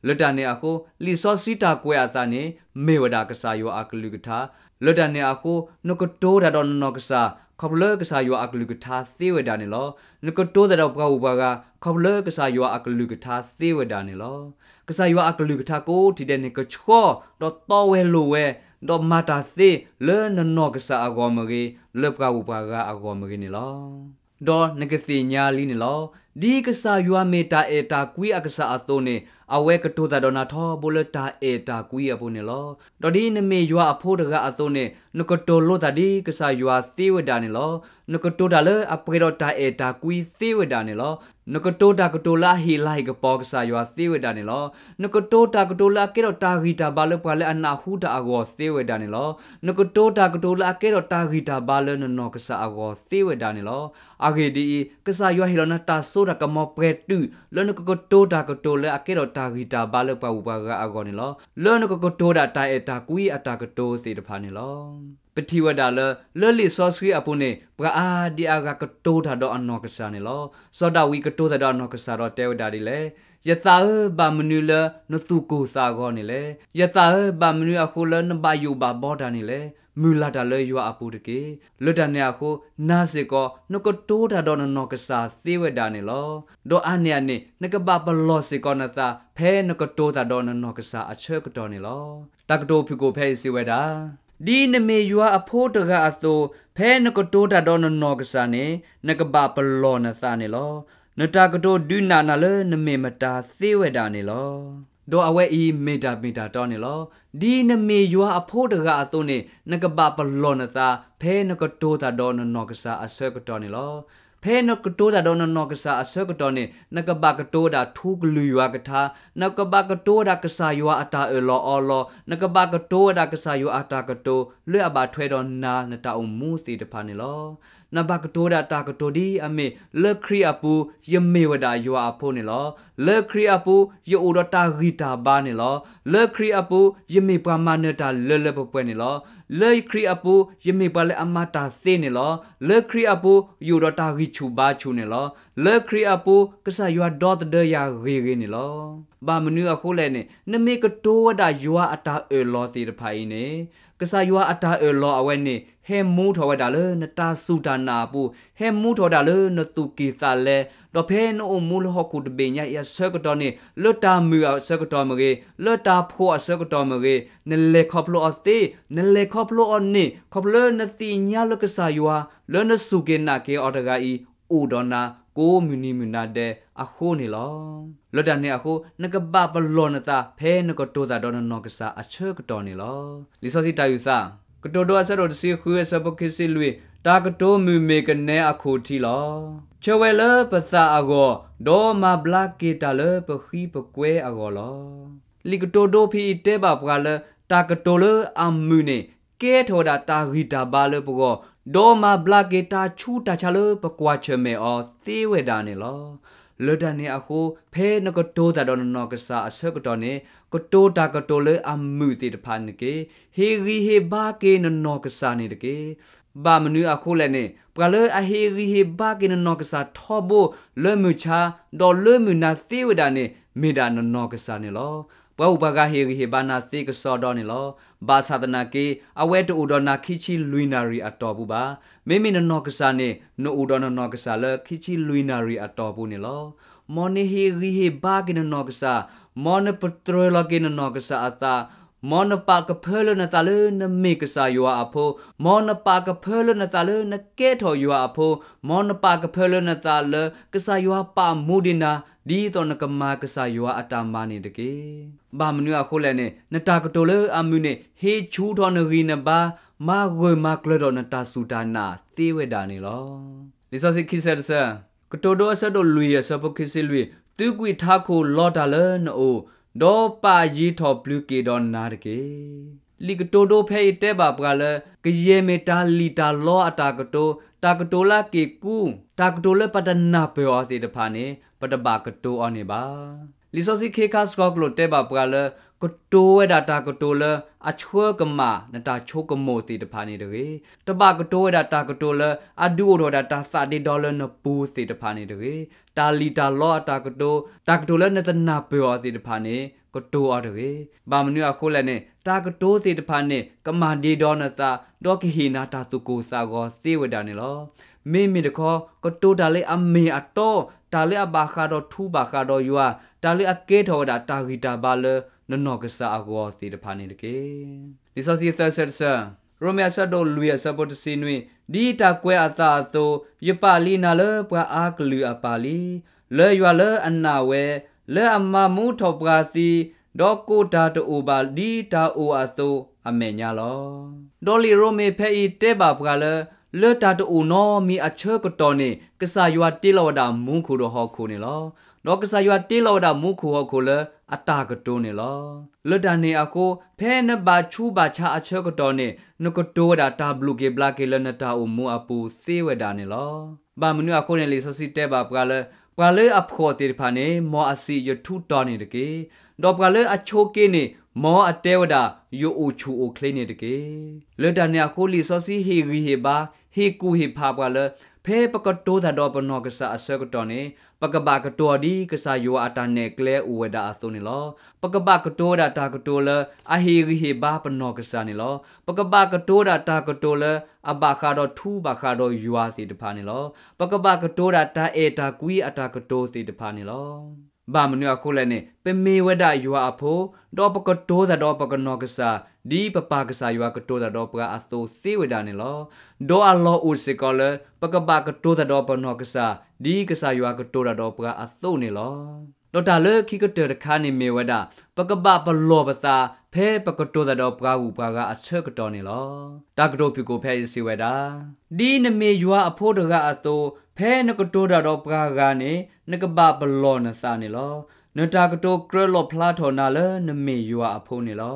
လၢတၢ်န့ၣ်အဃိ လံာ်စီဆှံတၢ်ကွဲးအသးန့ၣ် မ့ၢ်ဝဲဒၣ်ကစၢ်ယွၤအကလုၢ်ကထါ. လၢတၢ်န့ၣ်အဃိ နကတိၤတၢ်ဒီးနနီၢ်ကစၢ် ခီဖျိလၢကစၢ်ယွၤအကလုၢ်ကထါသ့ဝဲဒၣ်န့ၣ်လီၤ. နကတိၤတၢ်ဒီးပှၤဂုၤပှၤဂၤ ခီဖျိလၢကစၢ်ယွၤအကလုၢ်ကထါသ့ဝဲဒၣ်န့ၣ်လီၤ. ကစၢ်ယွၤအကလုၢ်ကထါကိးထံၣ်ဒဲးန့ၣ် ကဆှီ ဒီးတီဝဲလိၤဝဲ, ဒီးမၤတၢ်သ့လၢနနီၢ်ကစၢ်အဂီၢ်မ့ၢ်ဂ့ၤ, လၢပှၤဂုၤပှၤဂၤအဂီၢ်မ့ၢ်ဂ့ၤန့ၣ်လီၤ. ဒီးနကသ့ၣ်ညါလံန့ၣ်လီၤ. ဒ်ကစၢ်ယွၤမ့ၢ်တၢ်အဲၣ်တၢ်ကွံအကစၢ်အသိးန့ၣ် အဝဲကတိၤတၢ်ဒီးနၤထီဘိလၢတၢ်အဲၣ်တၢ်ကွံအပူၤန့ၣ်လီၤ. ဒီးဒ်နမ့ၢ်ယွၤအဖိတဂၤအသိးန့ၣ် နကတိၤလိသးဒ်ကစၢ်ယွၤသ့ဝဲဒၣ်န့ၣ်လီၤ. နကတိၤတၢ်လၢအပှဲၤဒီးတၢ်အဲၣ်တၢ်ကွံသ့ဝဲဒၣ်န့ၣ်လီၤ. နကတိၤတၢ်ကတိၤလၢအဟ့ၣ်လၤဟ့ၣ်ကပီၤကစၢ်ယွၤသ့ဝဲဒၣ်န့ၣ်လီၤ. နကတိၤတၢ်ကတိၤလၢအကဲထီၣ်တၢ်ဂံၢ်တၢ်ဘါလၢပှၤလၢအနၢ်ဟူတၢ်အဂီၢ်သ့ဝဲဒၣ်န့ၣ်လီၤ. နကတိၤတၢ်ကတိၤလၢအကဲထီၣ်တၢ်ဂံၢ်တၢ်ဘါလၢနနီၢ်ကစၢ်အဂီၢ်သ့ဝဲဒၣ်န့ၣ်လီၤ. အဂ့ၢ်ဒ်အံၤ, ကစၢ်ယွၤဟ့ၣ်လီၤနၤတၢ်စိတၢ်ကမီၤပှဲၤတုာ် လၢနကကတိၤတၢ်ကတိၤလၢအကဲထီၣ်တၢ်ဂံၢ်တၢ်ဘါလၢပှၤဂုၤပှၤဂၤအဂီၢ်န့ၣ်လီၤ. လၢနကကတိၤဒၣ်တၢ်အဲၣ်တၢ်ကွံအတၢ်ကတိၤသ့ၣ်တဖၣ်န့ၣ်လီၤ. ပထံၣ်ဝဲဒၣ်လၢ လၢလံာ်စီဆှံအပူၤန့ၣ် ပှၤအါဒံအါဂၤကတိၤတၢ်ဒီးအနီၢ်ကစၢ်န့ၣ်လီၤ. စီၤဒၤဝံးကတိၤတၢ်ဒီးအနီၢ်ကစၢ်ဒီးတဲဝဲဒၣ်ဒ်လဲၣ်, ယသးဧၢ, ဘၣ်မနုၤလၢနသူၣ်ကိၢ်သးဂီၤန့ၣ်လဲၣ်. ယသးဧၢ, ဘၣ်မနုၤအဃိလၢနဘၣ်ယိၣ်ဘၣ်ဘီတၢ်န့ၣ်လဲၣ်. မုၢ်လၢ်တၢ်လၢယွၤအပူၤတက့ၢ်. လၢတၢ်န့ၣ်အဃိ, နၤစ့ၢ်ကီး နကတိၤတၢ်ဒီးနနီၢ်ကစၢ်သ့ဝဲဒၣ်န့ၣ်လီၤ. ဒီးအါန့ၢ်အန့ၣ် နကဘၣ်ပလီၢ်စ့ၢ်ကီးနသး ဖဲနကတိၤတၢ်ဒီးနနီၢ်ကစၢ်အဆၢကတီၢ်န့ၣ်လီၤ. တၢ်ကတိၤဖုၣ်ကိာ်ဖဲအံၤစံးဝဲဒၣ်, ဒ်နမ့ၢ်ယွၤအဖိတဂၤအသိး, ဖဲနကတိၤတၢ်ဒီးနနီၢ်ကစၢ်န့ၣ် နကဘၣ်ပလီၢ်နသးန့ၣ်လီၤ. နတၢ်ကတိၤဒုးနၢ်နၤလၢနမ့ၢ်မတၤသ့ဝဲဒၣ်န့ၣ်လီၤ. ဒီးအဝဲအံၤမ့ၢ်တၢ်မ့ၢ်တၢ်တီန့ၣ်လီၤ. ဒ်နမ့ၢ်ယွၤအဖိတဂၤအသိးန့ၣ် နကဘၣ်ပလီၢ်နသး ဖဲနကတိၤတၢ်ဒီးနနီၢ်ကစၢ်အဆၢကတီၢ်န့ၣ်လီၤ. ဖဲနကတိၤတၢ်ဒီးနနီၢ်ကစၢ်အဆၢကတီၢ်န့ၣ် နကဘၣ်ကတိၤဝဲဒၣ်ထူကလုၢ်ယွၤကထါ, နကဘၣ်ကတိၤဝဲဒၣ်ကစၢ်ယွၤအတၢ်အၢၣ်လီၤအီလီၤ, နကဘၣ်ကတိၤဝဲဒၣ်ကစၢ်ယွၤအတၢ်ကတိၤ လၢအဘၣ်ထွဲဒီးနၤ နတၢ်အိၣ်မူသ့ၣ်တဖၣ်န့ၣ်လီၤ. နဘၣ်ကတိၤဝဲဒၣ်တၢ်ကတိၤဒ်အမ့ၢ်, လၢခရံာ်အပူၤ ယမ့ၢ်ဝဲဒၣ်ယွၤအဖိန့ၣ်လီၤ. လၢခရံာ်အပူၤ ယအိၣ်ဒီးတၢ်ဂံၢ်တၢ်ဘါန့ၣ်လီၤ. လၢခရံာ်အပူၤ ယမ့ၢ်ပှၤမၤနၢၤတၢ်လၢလၢပှဲၤပှဲၤန့ၣ်လီၤ. လၢခရံာ်အပူၤ ယမ့ၢ်ပှၤလၢအမၤတၢ်သ့န့ၣ်လီၤ. လၢခရံာ်အပူၤ ယအိၣ်ဒီးတၢ်ဂံၢ်ဆူၣ်ဘါဆူၣ်န့ၣ်လီၤ. လၢခရံာ်အပူၤ ကစၢ်ယွၤဒီသဒၢယၤဂ့ၤဂ့ၤန့ၣ်လီၤ. ဘၣ်မနုၤအဃိလဲၣ်န့ၣ် နမ့ၢ်ကတိၤဝဲဒၣ်ယွၤအတၢ်အၢၣ်လီၤသ့ၣ်တဖၣ်အံၤန့ၣ် ကစၢ်ယွၤအတၢ်အၢၣ်လီၤအဝဲန့ၣ် ဟဲမူထီၣ်ဝဲဒၣ်လၢနတၢ်စူၢ်တၢ်နာ်အပူၤ, ဟဲမူထီၣ်ဝဲဒၣ်လၢနသူၣ်ကံၢ်သးလဲ, ဒီးဖဲနအိၣ်မူလၢဟီၣ်ခိၣ်တဘ့ၣ်ညါအံၤအဆၢကတီၢ်န့ၣ် လၢတၢ်မုာ်အဆၢကတီၢ်မ့ၢ်ဂ့ၤ, လၢတၢ်ဖှီၣ်အဆၢကတီၢ်မ့ၢ်ဂ့ၤ, နလဲၤခီဖျိအီၤသ့, နလဲၤခီဖျိအီၤန့ၣ် ခီဖျိလၢနသ့ၣ်ညါလၢကစၢ်ယွၤ လၢနစူၢ်က့ၤနာ်က့ၤအီၤတဂၤအံၤ အိၣ်ဒီးနၤကိးမုၢ်နံၤမုၢ်နၤဒဲးအဃိန့ၣ်လီၤ. လၢတၢ်န့ၣ်အဃိ နကဘၣ်ပလီၢ်နသး ဖဲနကတိၤတၢ်ဒီးနနီၢ်ကစၢ်အဆၢကတီၢ်န့ၣ်လီၤ. လံာ်စီဆှံတၢ်အုၣ်သး, ကတိၤဒိအဆၢဒိၣ်တဆံဃုအဆၢဖိခံဆံလွံၢ်, တၢ်ကတိၤမုၢ်မ့ၢ်ကနဲအခိၣ်ထံလီၤ. ဆၢဝဲလၢပသးအဂီၢ်, ဒီးမၤဘျါက့ၤတၢ်လၢပဃံပကွဲအဂီၢ်လီၤ. လံာ်ကတိၤဒိဖဲအံၤတဲဘၣ်ပှၤလၢ တၢ်ကတိၤလၢအမုာ်န့ၣ် ကဲထီၣ်ဝဲဒၣ်တၢ်ဂံၢ်တၢ်ဘါလၢပဂီၢ်, ဒီးမၤဘျါက့ၤတၢ်ဆူးတၢ်ဆါလၢပကွၢ်ဆၢၣ်မဲာ်အီၤသ့ဝဲဒၣ်န့ၣ်လီၤ. လၢတၢ်န့ၣ်အဃိ ဖဲနကတိၤတၢ်ဒီးနနီၢ်ကစၢ်အဆၢကတီၢ်န့ၣ် ကတိၤတၢ်ကတိၤလၢအမုာ်သ့ၣ်တဖၣ်န့ၣ်တက့ၢ်. ဟ့ၣ်ဂံၢ်ဟ့ၣ်ဘါက့ၤနနီၢ်ကစၢ်န့ၣ်တက့ၢ်. ဘၣ်မနုၤအဃိလဲၣ်န့ၣ် ပှၤလၢအဟ့ၣ်ဂံၢ်ဟ့ၣ်ဘါက့ၤနနီၢ်ကစၢ်ထီဘိ လၢမုၢ်ဆါ ဒီးလၢမုၢ်နၤသ့ဝဲဒၣ်န့ၣ် မ့ၢ်ဒၣ်နနီၢ်ကစၢ်န့ၣ်လီၤ. ပှၤဂုၤပှၤဂၤဟ့ၣ်ဂံၢ်ဟ့ၣ်ဘါနၤသ့ကစီဒီန့ၣ်လီၤ. ဘၣ်ဆၣ်သနာ်က့ အဝဲတအိၣ်ဒီးနၤခံဆံလွံၢ်နၣ်ရံၣ်အတီၢ်ပူၤဘၣ်. မ့မ့ၢ်နနီၢ်ကစၢ်န့ၣ် နအိၣ်ဒီးနနီၢ်ကစၢ်လၢခံဆံလွံၢ်နၣ်ရံၣ်အတီၢ်ပူၤန့ၣ်လီၤ. မ်နဟ့ၣ်ဂံၢ်ဟ့ၣ်ဘါက့ၤနနီၢ်ကစၢ်, မ်နပတြၢၤလီၤက့ၤနနီၢ်ကစၢ်အသး, မ်နပာ်ကဖၢလၢနသးလၢနမ့ၢ်ကစၢ်ယွၤအဖိ, မ်နပာ်ကဖၢလၢနသးလၢနကဲထီၣ်ယွၤအဖိ, မ်နပာ်ကဖၢလၢနသးလၢကစၢ်ယွၤပာ်မူဒံးနၤ ဒ်သိးနကမၤကစၢ်ယွၤအတၢ်မၤန့ၣ်တက့ၢ်. ဘၣ်မနုၤအဃိလဲၣ်န့ၣ် နတၢ်ကတိၤလၢအမုာ်န့ၣ် ဟ့ၣ်ဆူၣ်ထီၣ်နဂံၢ်နဘါ, မၤဂၢၢ်မၤကျၢၤဒီးနတၢ်စူၢ်တၢ်နာ်သ့ဝဲဒၣ်န့ၣ်လီၤ. လံာ်စီဆှံခံဆၢတဆၢ, ကတိၤဒိအဆၢဒိၣ်လွံၢ်အဆၢဖိခံဆံလွံၢ်, သုးကွံာ်ထးခိၣ်လီတၢ်လၢနအိၣ်, ဒီးပာ်ယံၤထီၣ်ပျုၤက့ၤဒီးနၤတက့ၢ်. လံာ်ကတိၤဒိဖဲအံၤတဲဘၣ်ပှၤလၢ ကယဲၢ်မ့ၢ်တၢ်လံၣ်တၢ်လီအတၢ်ကတိၤ, တၢ်ကတိၤလၢအက့ၢ်ကူ, တၢ်ကတိၤလၢပတနၢ်ပၢၢ်အီၤသ့ၣ်တဖၣ်န့ၣ် ပတဘၣ်ကတိၤအီၤန့ၣ်ဘၣ်. လံာ်စီဆှံခ့ခါဆှီကျိာ်တဲဘၣ်ပှၤလၢ ကတိၤဝဲဒၣ်တၢ်ကတိၤလၢအဆှၢကမၣ်နတၢ်ဆိကမိၣ်သ့ၣ်တဖၣ်န့ၣ်တဂ့ၤ. တဘၣ်ကတိၤဝဲဒၣ်တၢ်ကတိၤလၢအဒုးအိၣ်ထီၣ်ဝဲဒၣ်တၢ်သးဒ့ဒီလၢနပူၤသ့ၣ်တဖၣ်န့ၣ်တဂ့ၤ. တၢ်လံၣ်တၢ်လီအတၢ်ကတိၤ, တၢ်ကတိၤလၢနတနၢ်ပၢၢ်အီၤသ့ၣ်တဖၣ်န့ၣ် ကတိၤအီၤတဂ့ၤ. ဘၣ်မနုၤအဃိလဲၣ်န့ၣ် တၢ်ကတိၤသ့ၣ်တဖၣ်န့ၣ် ကမၣ်ဒ့ဒီနသး, ဒီးကဟ့ၣ်နၤတၢ်သူၣ်ကိၢ်သးဂီၤသ့ဝဲဒၣ်န့ၣ်လီၤ. မ့မ့ၢ်တခီ ကတိၤတၢ်လၢအမ့ၢ်အတီ, တၢ်လၢအဘၣ်ဃးဒီးထူဘၣ်ဃးဒီးယွၤ, တၢ်လၢအကဲထီၣ်ဝဲဒၣ်တၢ်ဂံၢ်တၢ်ဘါလၢနနီၢ်ကစၢ်အဂီၢ်သ့ၣ်တဖၣ်န့ၣ်တက့ၢ်. လံာ်စီဆှံသၢဆၢတဆၢ, ရိမ့ၤအဆၢဒိၣ်လွံၢ်အဆၢဖိတဆံနွံ, ဒ်တၢ်ကွဲးအသးအသိး, ယပာ်လံနၤလၢပှၤအါကလုာ်အပၢ်လံ, လၢယွၤလၢအနာ်ဝဲ, လၢအမၤမူထီၣ်ပှၤသံ, ဒီးကိးတၢ်တအိၣ်ဘၣ်ဒ်တၢ်အိၣ်အသိးအမဲာ်ညါလီၤ. ဒီးလံာ်ရိမ့ၤဖဲအံၤတဲဘၣ်ပှၤလၢ လၢတၢ်တအိၣ်နီတမံၤအဆၢကတီၢ်န့ၣ် ကစၢ်ယွၤတ့လီၤဝဲဒၣ်မူခိၣ်ဒီးဟီၣ်ခိၣ်န့ၣ်လီၤ. ဒီးကစၢ်ယွၤတ့လီၤဝဲဒၣ်မူခိၣ်ဟီၣ်ခိၣ်လၢအတၢ်ကတိၤန့ၣ်လီၤ. လၢတၢ်န့ၣ်အဃိ ဖဲနဘၣ်ဆူးဘၣ်ဆါအဆၢကတီၢ်န့ၣ် နကတိၤဝဲဒၣ်တၢ်ဘျုးက့ၤဘျါက့ၤလၢနတၢ်အိၣ်မူအပူၤသ့ဝဲဒၣ်န့ၣ်လီၤ. ဘၣ်မနုၤအဃိန့ၣ် လံာ်စီဆှံတဲဘၣ်ပှၤလၢ ပှၤလၢအဖှီၣ်သ့ၣ်တဖၣ်န့ၣ် မ်အစံး ယထူးတီၤန့ၣ်တက့ၢ်. ဒီးပှၤလၢအဆိးက့န့ၣ် မ်အတဲဝဲဒၣ် ယအိၣ်ဆူၣ်အိၣ်ချ့န့ၣ်တက့ၢ်. လၢတၢ်န့ၣ်အဃိ လံာ်စီဆှံဟ့ၣ်ဂံၢ်ဟ့ၣ်ဘါ ဟ့ၣ်ကူၣ်ဟ့ၣ်ဖးပှၤလၢ ဖဲပကတိၤတၢ်ဒီးပနီၢ်ကစၢ်အဆၢကတီၢ်န့ၣ် ပကဘၣ်ကတိၤအီၤဒ်ကစၢ်ယွၤအတၢ်နဲၣ်ကျဲအိၣ်ဝဲဒၣ်အသိးန့ၣ်လီၤ. ပကဘၣ်ကတိၤဝဲဒၣ်တၢ်ကတိၤလၢအဟ့ၣ်ဂံၢ်ဟ့ၣ်ဘါပနီၢ်ကစၢ်န့ၣ်လီၤ. ပကဘၣ်ကတိၤဝဲဒၣ်တၢ်ကတိၤလၢအဘၣ်ဃးဒီးထူဘၣ်ဃးဒီးယွၤသ့ၣ်တဖၣ်န့ၣ်လီၤ. ပကဘၣ်ကတိၤဝဲဒၣ်တၢ်အဲၣ်တၢ်ကွံအတၢ်ကတိၤသ့ၣ်တဖၣ်န့ၣ်လီၤ. ဘၣ်မနုၤအဃိလဲၣ်န့ၣ် ပမ့ၢ်ဝဲဒၣ်ယွၤအဖိ, ဒီးပကတိၤတၢ်ဒီးပကနီၢ်ကစၢ် ဒ်ပပၢ်ကစၢ်ယွၤကတိၤတၢ်ဒီးပှၤအသိးသ့ဝဲဒၣ်န့ၣ်လီၤ. ဒီးအလီၢ်အိၣ်စ့ၢ်ကီးလၢ ပကဘၣ်ကတိၤတၢ်ဒီးပနီၢ်ကစၢ် ဒ်ကစၢ်ယွၤကတိၤတၢ်ဒီးပှၤအသိးန့ၣ်လီၤ. ဒီးတၢ်လၢခံကတၢၢ်တခါန့ၣ်မ့ၢ်ဝဲဒၣ် ပကဘၣ်ပလီၢ်ပသး ဖဲပကတိၤတၢ်ဒီးပှၤဂုၤပှၤဂၤအဆၢကတီၢ်န့ၣ်လီၤ. တၢ်ကတိၤဖုၣ်ကိာ်ဖဲအံၤစံးဝဲဒၣ် ဒ်နမ့ၢ်ယွၤအဖိတဂၤအသိး, ဖဲနကတိၤတၢ်ဒီးပှၤဂၤန့ၣ် နကဘၣ်ပလီၢ်နသးန့ၣ်လီၤ. နတၢ်ကတိၤကြၢးလီၣ်ဖျါထီၣ်နၤလၢနမ့ၢ်ယွၤအဖိန့ၣ်လီၤ.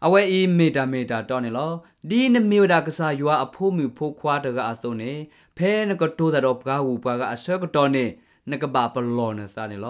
အဝဲအံၤမ့ၢ်တၢ်မ့ၢ်တၢ်တီန့ၣ်လီၤ. ဒ်နမ့ၢ်ဝဲဒၣ်ကစၢ်ယွၤအဖိမုၣ်ဖိခွါတဂၤအသိးန့ၣ် ဖဲနကတိၤတၢ်ဒီးပှၤဂုၤပှၤဂၤအဆၢကတီၢ်န့ၣ် နကဘၣ်ပလီၢ်နသးန့ၣ်လ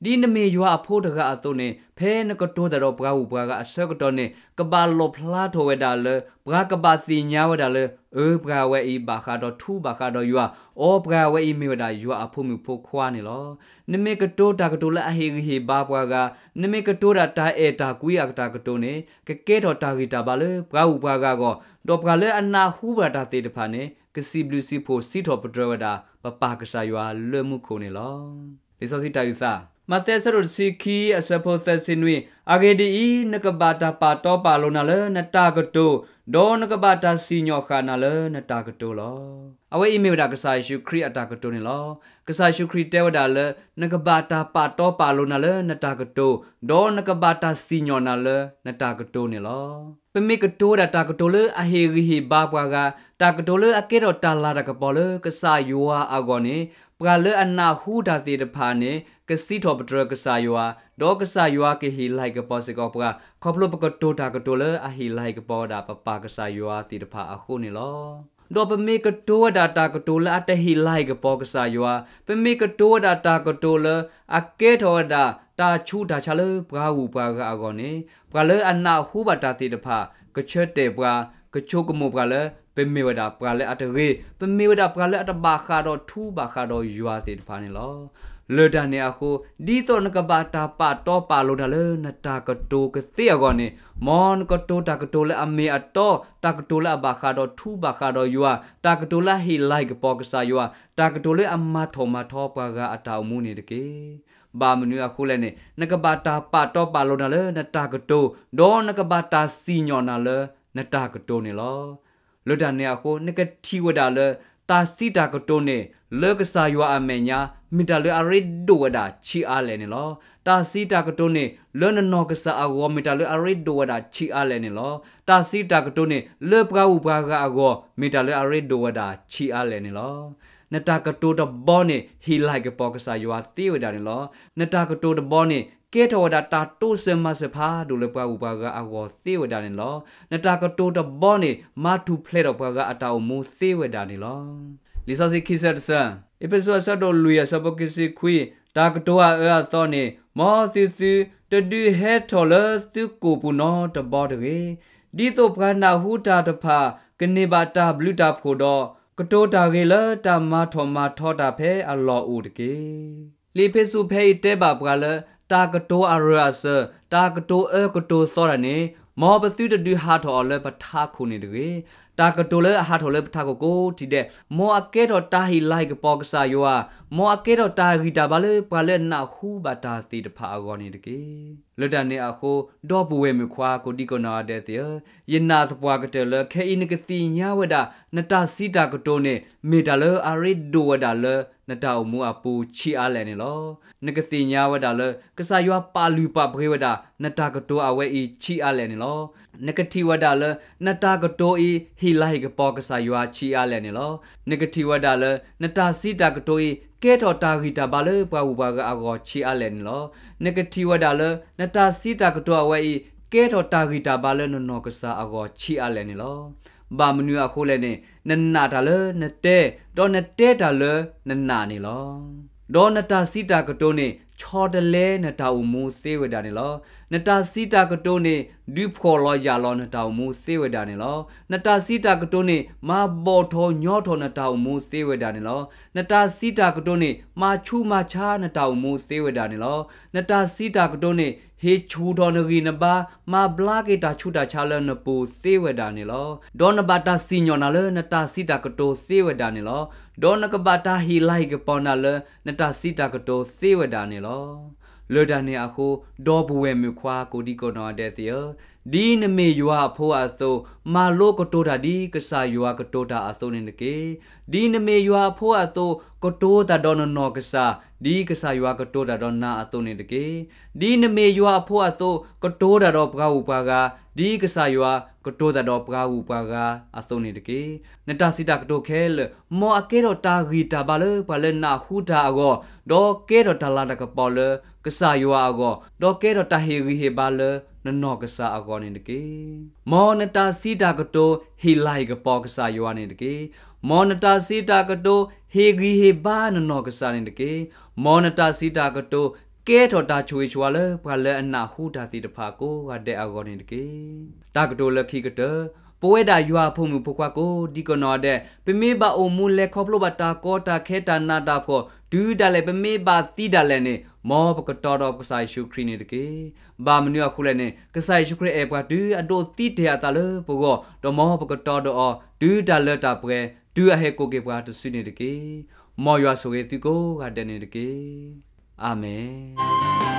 ီၤ. ဒ်နမ့ၢ်ယွၤအဖိတဂၤအသိးန့ၣ် ဖဲနကတိၤတၢ်ဒီးပှၤဂုၤပှၤဂၤအဆၢကတီၢ်န့ၣ် ကဘၣ်လီၣ်ဖျါထီၣ်ဝဲဒၣ်လၢ ပှၤကဘၣ်သ့ၣ်ညါဝဲဒၣ်လၢ အၢ ပှၤဝဲအံၤဘၣ်ဃးဒီးထူဘၣ်ဃးဒီးယွၤ, အီ ပှၤဝဲအံၤမ့ၢ်ဝဲဒၣ်ယွၤအဖိမုၣ်ဖိခွါန့ၣ်လီၤ. နမ့ၢ်ကတိၤတၢ်ကတိၤလၢအဟ့ၣ်ဂံၢ်ဟ့ၣ်ဘါပှၤဂၤ, နမ့ၢ်ကတိၤဒၣ်တၢ်အဲၣ်တၢ်ကွံအတၢ်ကတိၤန့ၣ် ကကဲထီၣ်တၢ်ဂံၢ်တၢ်ဘါလၢပှၤဂုၤပှၤဂၤအဂီၢ်, ဒီးပှၤလၢအနၢ်ဟူဘၣ်တၢ်သ့ၣ်တဖၣ်န့ၣ် ကစံးဘျုးစံးဖှိၣ်စံးထီၣ်ပတြၢၤဝဲဒၣ် ပပၢ်ကစၢ်ယွၤလၢမူခိၣ်န့ၣ်လီၤ. လံာ်စီဆှံတၢ်အုၣ်သး, မးသဲအဆၢဒိၣ်တဆံခံအဆၢဖိသၢဆံနွံ, အဂ့ၢ်ဒ်အံၤ, နကဘၣ်တၢ်ပာ်တီပာ်လိၤနၤလၢနတၢ်ကတိၤ, ဒီးနကဘၣ်တၢ်စံၣ်ညီၣ်ဃာ်နၤလၢနတၢ်ကတိၤလီၤ. အဝဲအံၤမ့ၢ်ဝဲဒၣ်ကစၢ်ယ့ၣ်ၡူးခရံာ်အတၢ်ကတိၤန့ၣ်လီၤ. ကစၢ်ယ့ၣ်ၡူးခရံာ်တဲဝဲဒၣ်လၢ နကဘၣ်တၢ်ပာ်တီပာ်လိၤနၤလၢနတၢ်ကတိၤ, ဒီးနကဘၣ်တၢ်စံၣ်ညီၣ်နၤလၢနတၢ်ကတိၤန့ၣ်လီၤ. ပမ့ၢ်ကတိၤဝဲဒၣ်တၢ်ကတိၤလၢအဟ့ၣ်ဂံၢ်ဟ့ၣ်ဘါပှၤဂၤ, တၢ်ကတိၤလၢအကဲထီၣ်တၢ်လၤတၢ်ကပီၤလၢကစၢ်ယွၤအဂီၢ်န့ၣ်, ပှၤလၢအနၢ်ဟူတၢ်သ့ၣ်တဖၣ်န့ၣ် ကစံးထီၣ်ပတြၢၤကစၢ်ယွၤ, ဒီးကစၢ်ယွၤကဟ့ၣ်လၤဟ့ၣ်ကပီၤစ့ၢ်ကီးပှၤ, ခီဖျိပကတိၤတၢ်ကတိၤလၢအဟ့ၣ်လၤဟ့ၣ်ကပီၤဝဲဒၣ်ပပၢ်ကစၢ်ယွၤသ့ၣ်တဖၣ်အဃိန့ၣ်လီၤ. ဒီးပမ့ၢ်ကတိၤဝဲဒၣ်တၢ်ကတိၤလၢအတဟ့ၣ်လၤဟ့ၣ်ကပီၤကစၢ်ယွၤ, ပမ့ၢ်ကတိၤဝဲဒၣ်တၢ်ကတိၤလၢအကဲထီၣ်ဝဲဒၣ်တၢ်ဆူးတၢ်ဆါလၢပှၤဂုၤပှၤဂၤအဂီၢ်န့ၣ်, ပှၤလၢအနၢ်ဟူဘၣ်တၢ်သ့ၣ်တဖၣ် ကဆၢတဲာ်ပှၤ, ကဆိကမိၣ်ပှၤလၢ ပမ့ၢ်ဝဲဒၣ်ပှၤလၢအတဂ့ၤ, ပမ့ၢ်ဝဲဒၣ်ပှၤလၢအတဘၣ်ဃးဒီးထူဘၣ်ဃးဒီးယွၤသ့ၣ်တဖၣ်န့ၣ်လီၤ. လၢတၢ်န့ၣ်အဃိ, ဒ်သိးနကဘၣ်တၢ်ပာ်တီပာ်လိၤနၤလၢနတၢ်ကတိၤကသ့အဂီၢ်န့ၣ်, မ်နကတိၤတၢ်ကတိၤလၢအမ့ၢ်အတီ, တၢ်ကတိၤလၢအဘၣ်ဃးဒီးထူဘၣ်ဃးဒီးယွၤ, တၢ်ကတိၤလၢအဟ့ၣ်လၤဟ့ၣ်ကပီၤကစၢ်ယွၤ, တၢ်ကတိၤလၢအမၤထီၣ်မၤထီပှၤဂၤအတၢ်အိၣ်မူန့ၣ်တက့ၢ်. ဘၣ်မနုၤအဃိလဲၣ်န့ၣ်, နကဘၣ်တၢ်ပာ်တီပာ်လိၤနၤလၢနတၢ်ကတိၤ, ဒီးနကဘၣ်တၢ်စံၣ်ညီၣ်နၤလၢနတၢ်ကတိၤန့ၣ်လီၤ. လၢတၢ်န့ၣ်အဃိ, နကထံၣ်ဝဲဒၣ်လၢ တၢ်စံးတၢ်ကတိၤန့ၣ် လၢကစၢ်ယွၤအမဲာ်ညါ မ့ၢ်တၢ်လၢအရ့ဒိၣ်ဝဲဒၣ်ဆံးအါလဲၣ်န့ၣ်လီၤ. တၢ်စံးတၢ်ကတိၤန့ၣ် လၢနနီၢ်ကစၢ်အဂီၢ် မ့ၢ်တၢ်လၢအရ့ဒိၣ်ဝဲဒၣ်ဆံးအါလဲၣ်န့ၣ်လီၤ. တၢ်စံးတၢ်ကတိၤန့ၣ် လၢပှၤဂုၤပှၤဂၤအဂီၢ် မ့ၢ်တၢ်လၢအရ့ဒိၣ်ဝဲဒၣ်ဆံးအါလဲၣ်န့ၣ်လီၤ. နတၢ်ကတိၤတဘီန့ၣ် ဟ့ၣ်လၤဟ့ၣ်ကပီၤကစၢ်ယွၤသ့ဝဲဒၣ်န့ၣ်လီၤ. နတၢ်ကတိၤတဘီန့ၣ် ကဲထီၣ်ဝဲဒၣ်တၢ်တိစၢၤမၤစၢၤဖးဒိၣ်လၢပှၤဂုၤပှၤဂၤအဂီၢ်သ့ဝဲဒၣ်န့ၣ်လီၤ. နတၢ်ကတိၤတဘီန့ၣ် မၤထူၣ်ဖျဲးထီၣ်ပှၤဂၤအတၢ်အိၣ်မူသ့ဝဲဒၣ်န့ၣ်လီၤ. လံာ်စီဆှံခံဆၢတဆၢ, အ့းဖ့းစူးအဆၢဒိၣ်လွံၢ်အဆၢဖိခံဆံခွံ, တၢ်ကတိၤအအၢအသီန့ၣ်, မ်သုသုတဒုးဟဲထီၣ်လၢသုကိာ်ပူၤနီတဘီတဂ့ၤ. ဒ်သိးပှၤနၢ်ဟူတၢ်တဖၣ် ကန့ၢ်ဘၣ်တၢ်ဘျုးတၢ်ဖှိၣ်ဒီး ကတိၤတၢ်ဂ့ၤလၢတၢ်မၤထီၣ်မၤထီတၢ်ဖဲအလီၢ်အိၣ်တက့ၢ်. လံာ်အ့းဖ့းစူးဖဲအံၤတဲဘၣ်ပှၤလၢ တၢ်ကတိၤအရၢအစၢၤ, တၢ်ကတိၤအၢကတိၤသီတၢ်န့ၣ်, မ်ပသုတဒုးဟးထီၣ်အီၤလၢပထးခိၣ်န့ၣ်တဂ့ၤ. တၢ်ကတိၤလၢအဟးထီၣ်လၢပထးခိၣ်ကိးထံၣ်ဒဲး, မ်အကဲထီၣ်တၢ်ဟ့ၣ်လၤဟ့ၣ်ကပီၤကစၢ်ယွၤ, မ်အကဲထီၣ်တၢ်ဂံၢ်တၢ်ဘါလၢပှၤလၢအနၢ်ဟူဘၣ်တၢ်သ့ၣ်တဖၣ်အဂီၢ်န့ၣ်တက့ၢ်. လၢတၢ်န့ၣ်အဃိ, ဒီပုၢ်ဝဲၢ်မုၣ်ခွါကိးဒံကနီၢ်ဂၤဒဲးသ့ၣ်ဧၢ, ယနာ်သပှၢ်ကတၢၢ်လၢ ခဲအံၤနကသ့ၣ်ညါဝဲဒၣ် နတၢ်စံးတၢ်ကတိၤန့ၣ် မ့ၢ်တၢ်လၢအရ့ဒိၣ်ဝဲဒၣ်လၢ နတၢ်အိၣ်မူအပူၤဆံးအါလဲၣ်န့ၣ်လီၤ. နကသ့ၣ်ညါဝဲဒၣ်လၢ ကစၢ်ယွၤပာ်လုၢ်ပာ်ပှ့ၤဝဲဒၣ် နတၢ်ကတိၤအဝဲအံၤဆံးအါလဲၣ်န့ၣ်လီၤ. နကထံၣ်ဝဲဒၣ်လၢ နတၢ်ကတိၤအံၤ ဟ့ၣ်လၤဟ့ၣ်ကပီၤကစၢ်ယွၤဆံးအါလဲၣ်န့ၣ်လီၤ. နကထံၣ်ဝဲဒၣ်လၢ နတၢ်စံးတၢ်ကတိၤအံၤ ကဲထီၣ်တၢ်ဂံၢ်တၢ်ဘါလၢပှၤဂုၤပှၤဂၤအဂီၢ်ဆံးအါလဲၣ်န့ၣ်လီၤ. နကထံၣ်ဝဲဒၣ်လၢ နတၢ်စံးတၢ်ကတိၤအဝဲအံၤ ကဲထီၣ်တၢ်ဂံၢ်တၢ်ဘါလၢနနီၢ်ကစၢ်အဂီၢ်ဆံးအါလဲၣ်န့ၣ်လီၤ. ဘၣ်မနုၤအဃိလဲၣ်န့ၣ် နနာ်တၢ်လၢနတဲ, ဒီးနတဲတၢ်လၢနနာ်န့ၣ်လီၤ. ဒီးနတၢ်စံးတၢ်ကတိၤန့ၣ် ဆီတလဲနတၢ်အိၣ်မူသ့ဝဲဒၣ်န့ၣ်လီၤ. နတၢ်စံးတၢ်ကတိၤန့ၣ် ဒုးဖှီၣ်လီၤယာ်လီၤနတၢ်အိၣ်မူသ့ဝဲဒၣ်န့ၣ်လီၤ. နတၢ်စံးတၢ်ကတိၤန့ၣ် မၤဘီၣ်ထီၣ်ညီထီၣ်နတၢ်အိၣ်မူသ့ဝဲဒၣ်န့ၣ်လီၤ. နတၢ်စံးတၢ်ကတိၤန့ၣ် မၤဆူးမၤဆါနတၢ်အိၣ်မူသ့ဝဲဒၣ်န့ၣ်လီၤ. နတၢ်စံးတၢ်ကတိၤန့ၣ် ဟ့ၣ်ဆူၣ်ထီၣ်နဂံၢ်နဘါ, မၤဘျါက့ၤတၢ်ဆူးတၢ်ဆါလၢနပူၤသ့ဝဲဒၣ်န့ၣ်လီၤ. ဒီးနဘၣ်တၢ်စံၣ်ညီၣ်နၤလၢနတၢ်စံးတၢ်ကတိၤသ့ဝဲဒၣ်န့ၣ်လီၤ. ဒီးနကဘၣ်တၢ်ဟ့ၣ်လၤဟ့ၣ်ကပီၤနၤလၢနတၢ်စံးတၢ်ကတိၤသ့ဝဲဒၣ်န့ၣ်လီၤ. လၢတၢ်န့ၣ်အဃိ ဒီပုၢ်ဝဲၢ်မုၣ်ခွါကိးဒံကိးနီၢ်ဒဲးသ့ၣ်ဧၢ, ဒ်နမ့ၢ်ယွၤအဖိအသိး, မၤလိကတိၤတၢ်ဒ်ကစၢ်ယွၤကတိၤတၢ်အသိးန့ၣ်တက့ၢ်. ဒ်နမ့ၢ်ယွၤအဖိအသိး, ကတိၤတၢ်ဒီးနနီၢ်ကစၢ်, ဒ်ကစၢ်ယွၤကတိၤတၢ်ဒီးနၤအသိးန့ၣ်တက့ၢ်. ဒ်နမ့ၢ်ယွၤအဖိအသိး, ကတိၤတၢ်ဒီးပှၤဂုၤပှၤဂၤ, ဒ်ကစၢ်ယွၤကတိၤတၢ်ဒီးပှၤဂုၤပှၤဂၤအသိးန့ၣ်တက့ၢ်. နတၢ်စံးတၢ်ကတိၤခဲလၢာ်, မ်အကဲထီၣ်တၢ်ဂံၢ်တၢ်ဘါလၢပှၤလၢနၢ်ဟူတၢ်အဂီၢ်, ဒီးကဲထီၣ်တၢ်လၤတၢ်ကပီၤလၢကစၢ်ယွၤအဂီၢ်, ဒီးကဲထီၣ်တၢ်ဟ့ၣ်ဂံၢ်ဟ့ၣ်ဘါလၢနနီၢ်ကစၢ်အဂီၢ်န့ၣ်တက့ၢ်. မ်နတၢ်စံးတၢ်ကတိၤဟ့ၣ်လၤဟ့ၣ်ကပီၤကစၢ်ယွၤန့ၣ်တက့ၢ်. မ်နတၢ်စံးတၢ်ကတိၤဟ့ၣ်ဂံၢ်ဟ့ၣ်ဘါနနီၢ်ကစၢ်န့ၣ်တက့ၢ်. မ်နတၢ်စံးတၢ်ကတိၤကဲထီၣ်တၢ်ဆိၣ်ဂ့ၤဆိၣ်ဝါလၢ ပှၤလၢအနၢ်ဟူတၢ်သ့ၣ်တဖၣ်ကိးဂၤဒဲးအဂီၢ်န့ၣ်တက့ၢ်. တၢ်ကတိၤလၢခံကတၢၢ်, ပဝဲဒၣ်ယွၤအဖိမုၣ်ဖိခွါကိးဒံကိးနီၢ်ဒဲး, ပမ့ၢ်ဘၣ်အိၣ်မူလဲၤခီဖျိဘၣ်တၢ်ကီတၢ်ခဲတၢ်နးတၢ်ဖှီၣ်, တုၤဒၣ်လဲာ်ပမ့ၢ်ဘၣ်သံဒၣ်လဲာ်န့ၣ်, မ်ပကတီဒီးကစၢ်ယ့ၣ်ၡူးခရံာ်န့ၣ်တက့ၢ်. ဘၣ်မနုၤအဃိလဲၣ်န့ၣ်, ကစၢ်ယ့ၣ်ၡူးခရံာ်အဲၣ်ပှၤတုၤအဒိးသံတ့ၢ်အသးလၢပဂီၢ်, ဒီးမ်ပကတီဒီးအီၤ တုၤတၢ်လၢတၢ်ပှဲၤ, တုၤအဟဲကိးက့ၤပှၤတစုန့ၣ်တက့ၢ်. မ်ယွၤဆိၣ်ဂ့ၤသုကိးဂၤဒဲးန့ၣ်တက့ၢ်. အၤမ့ၣ်.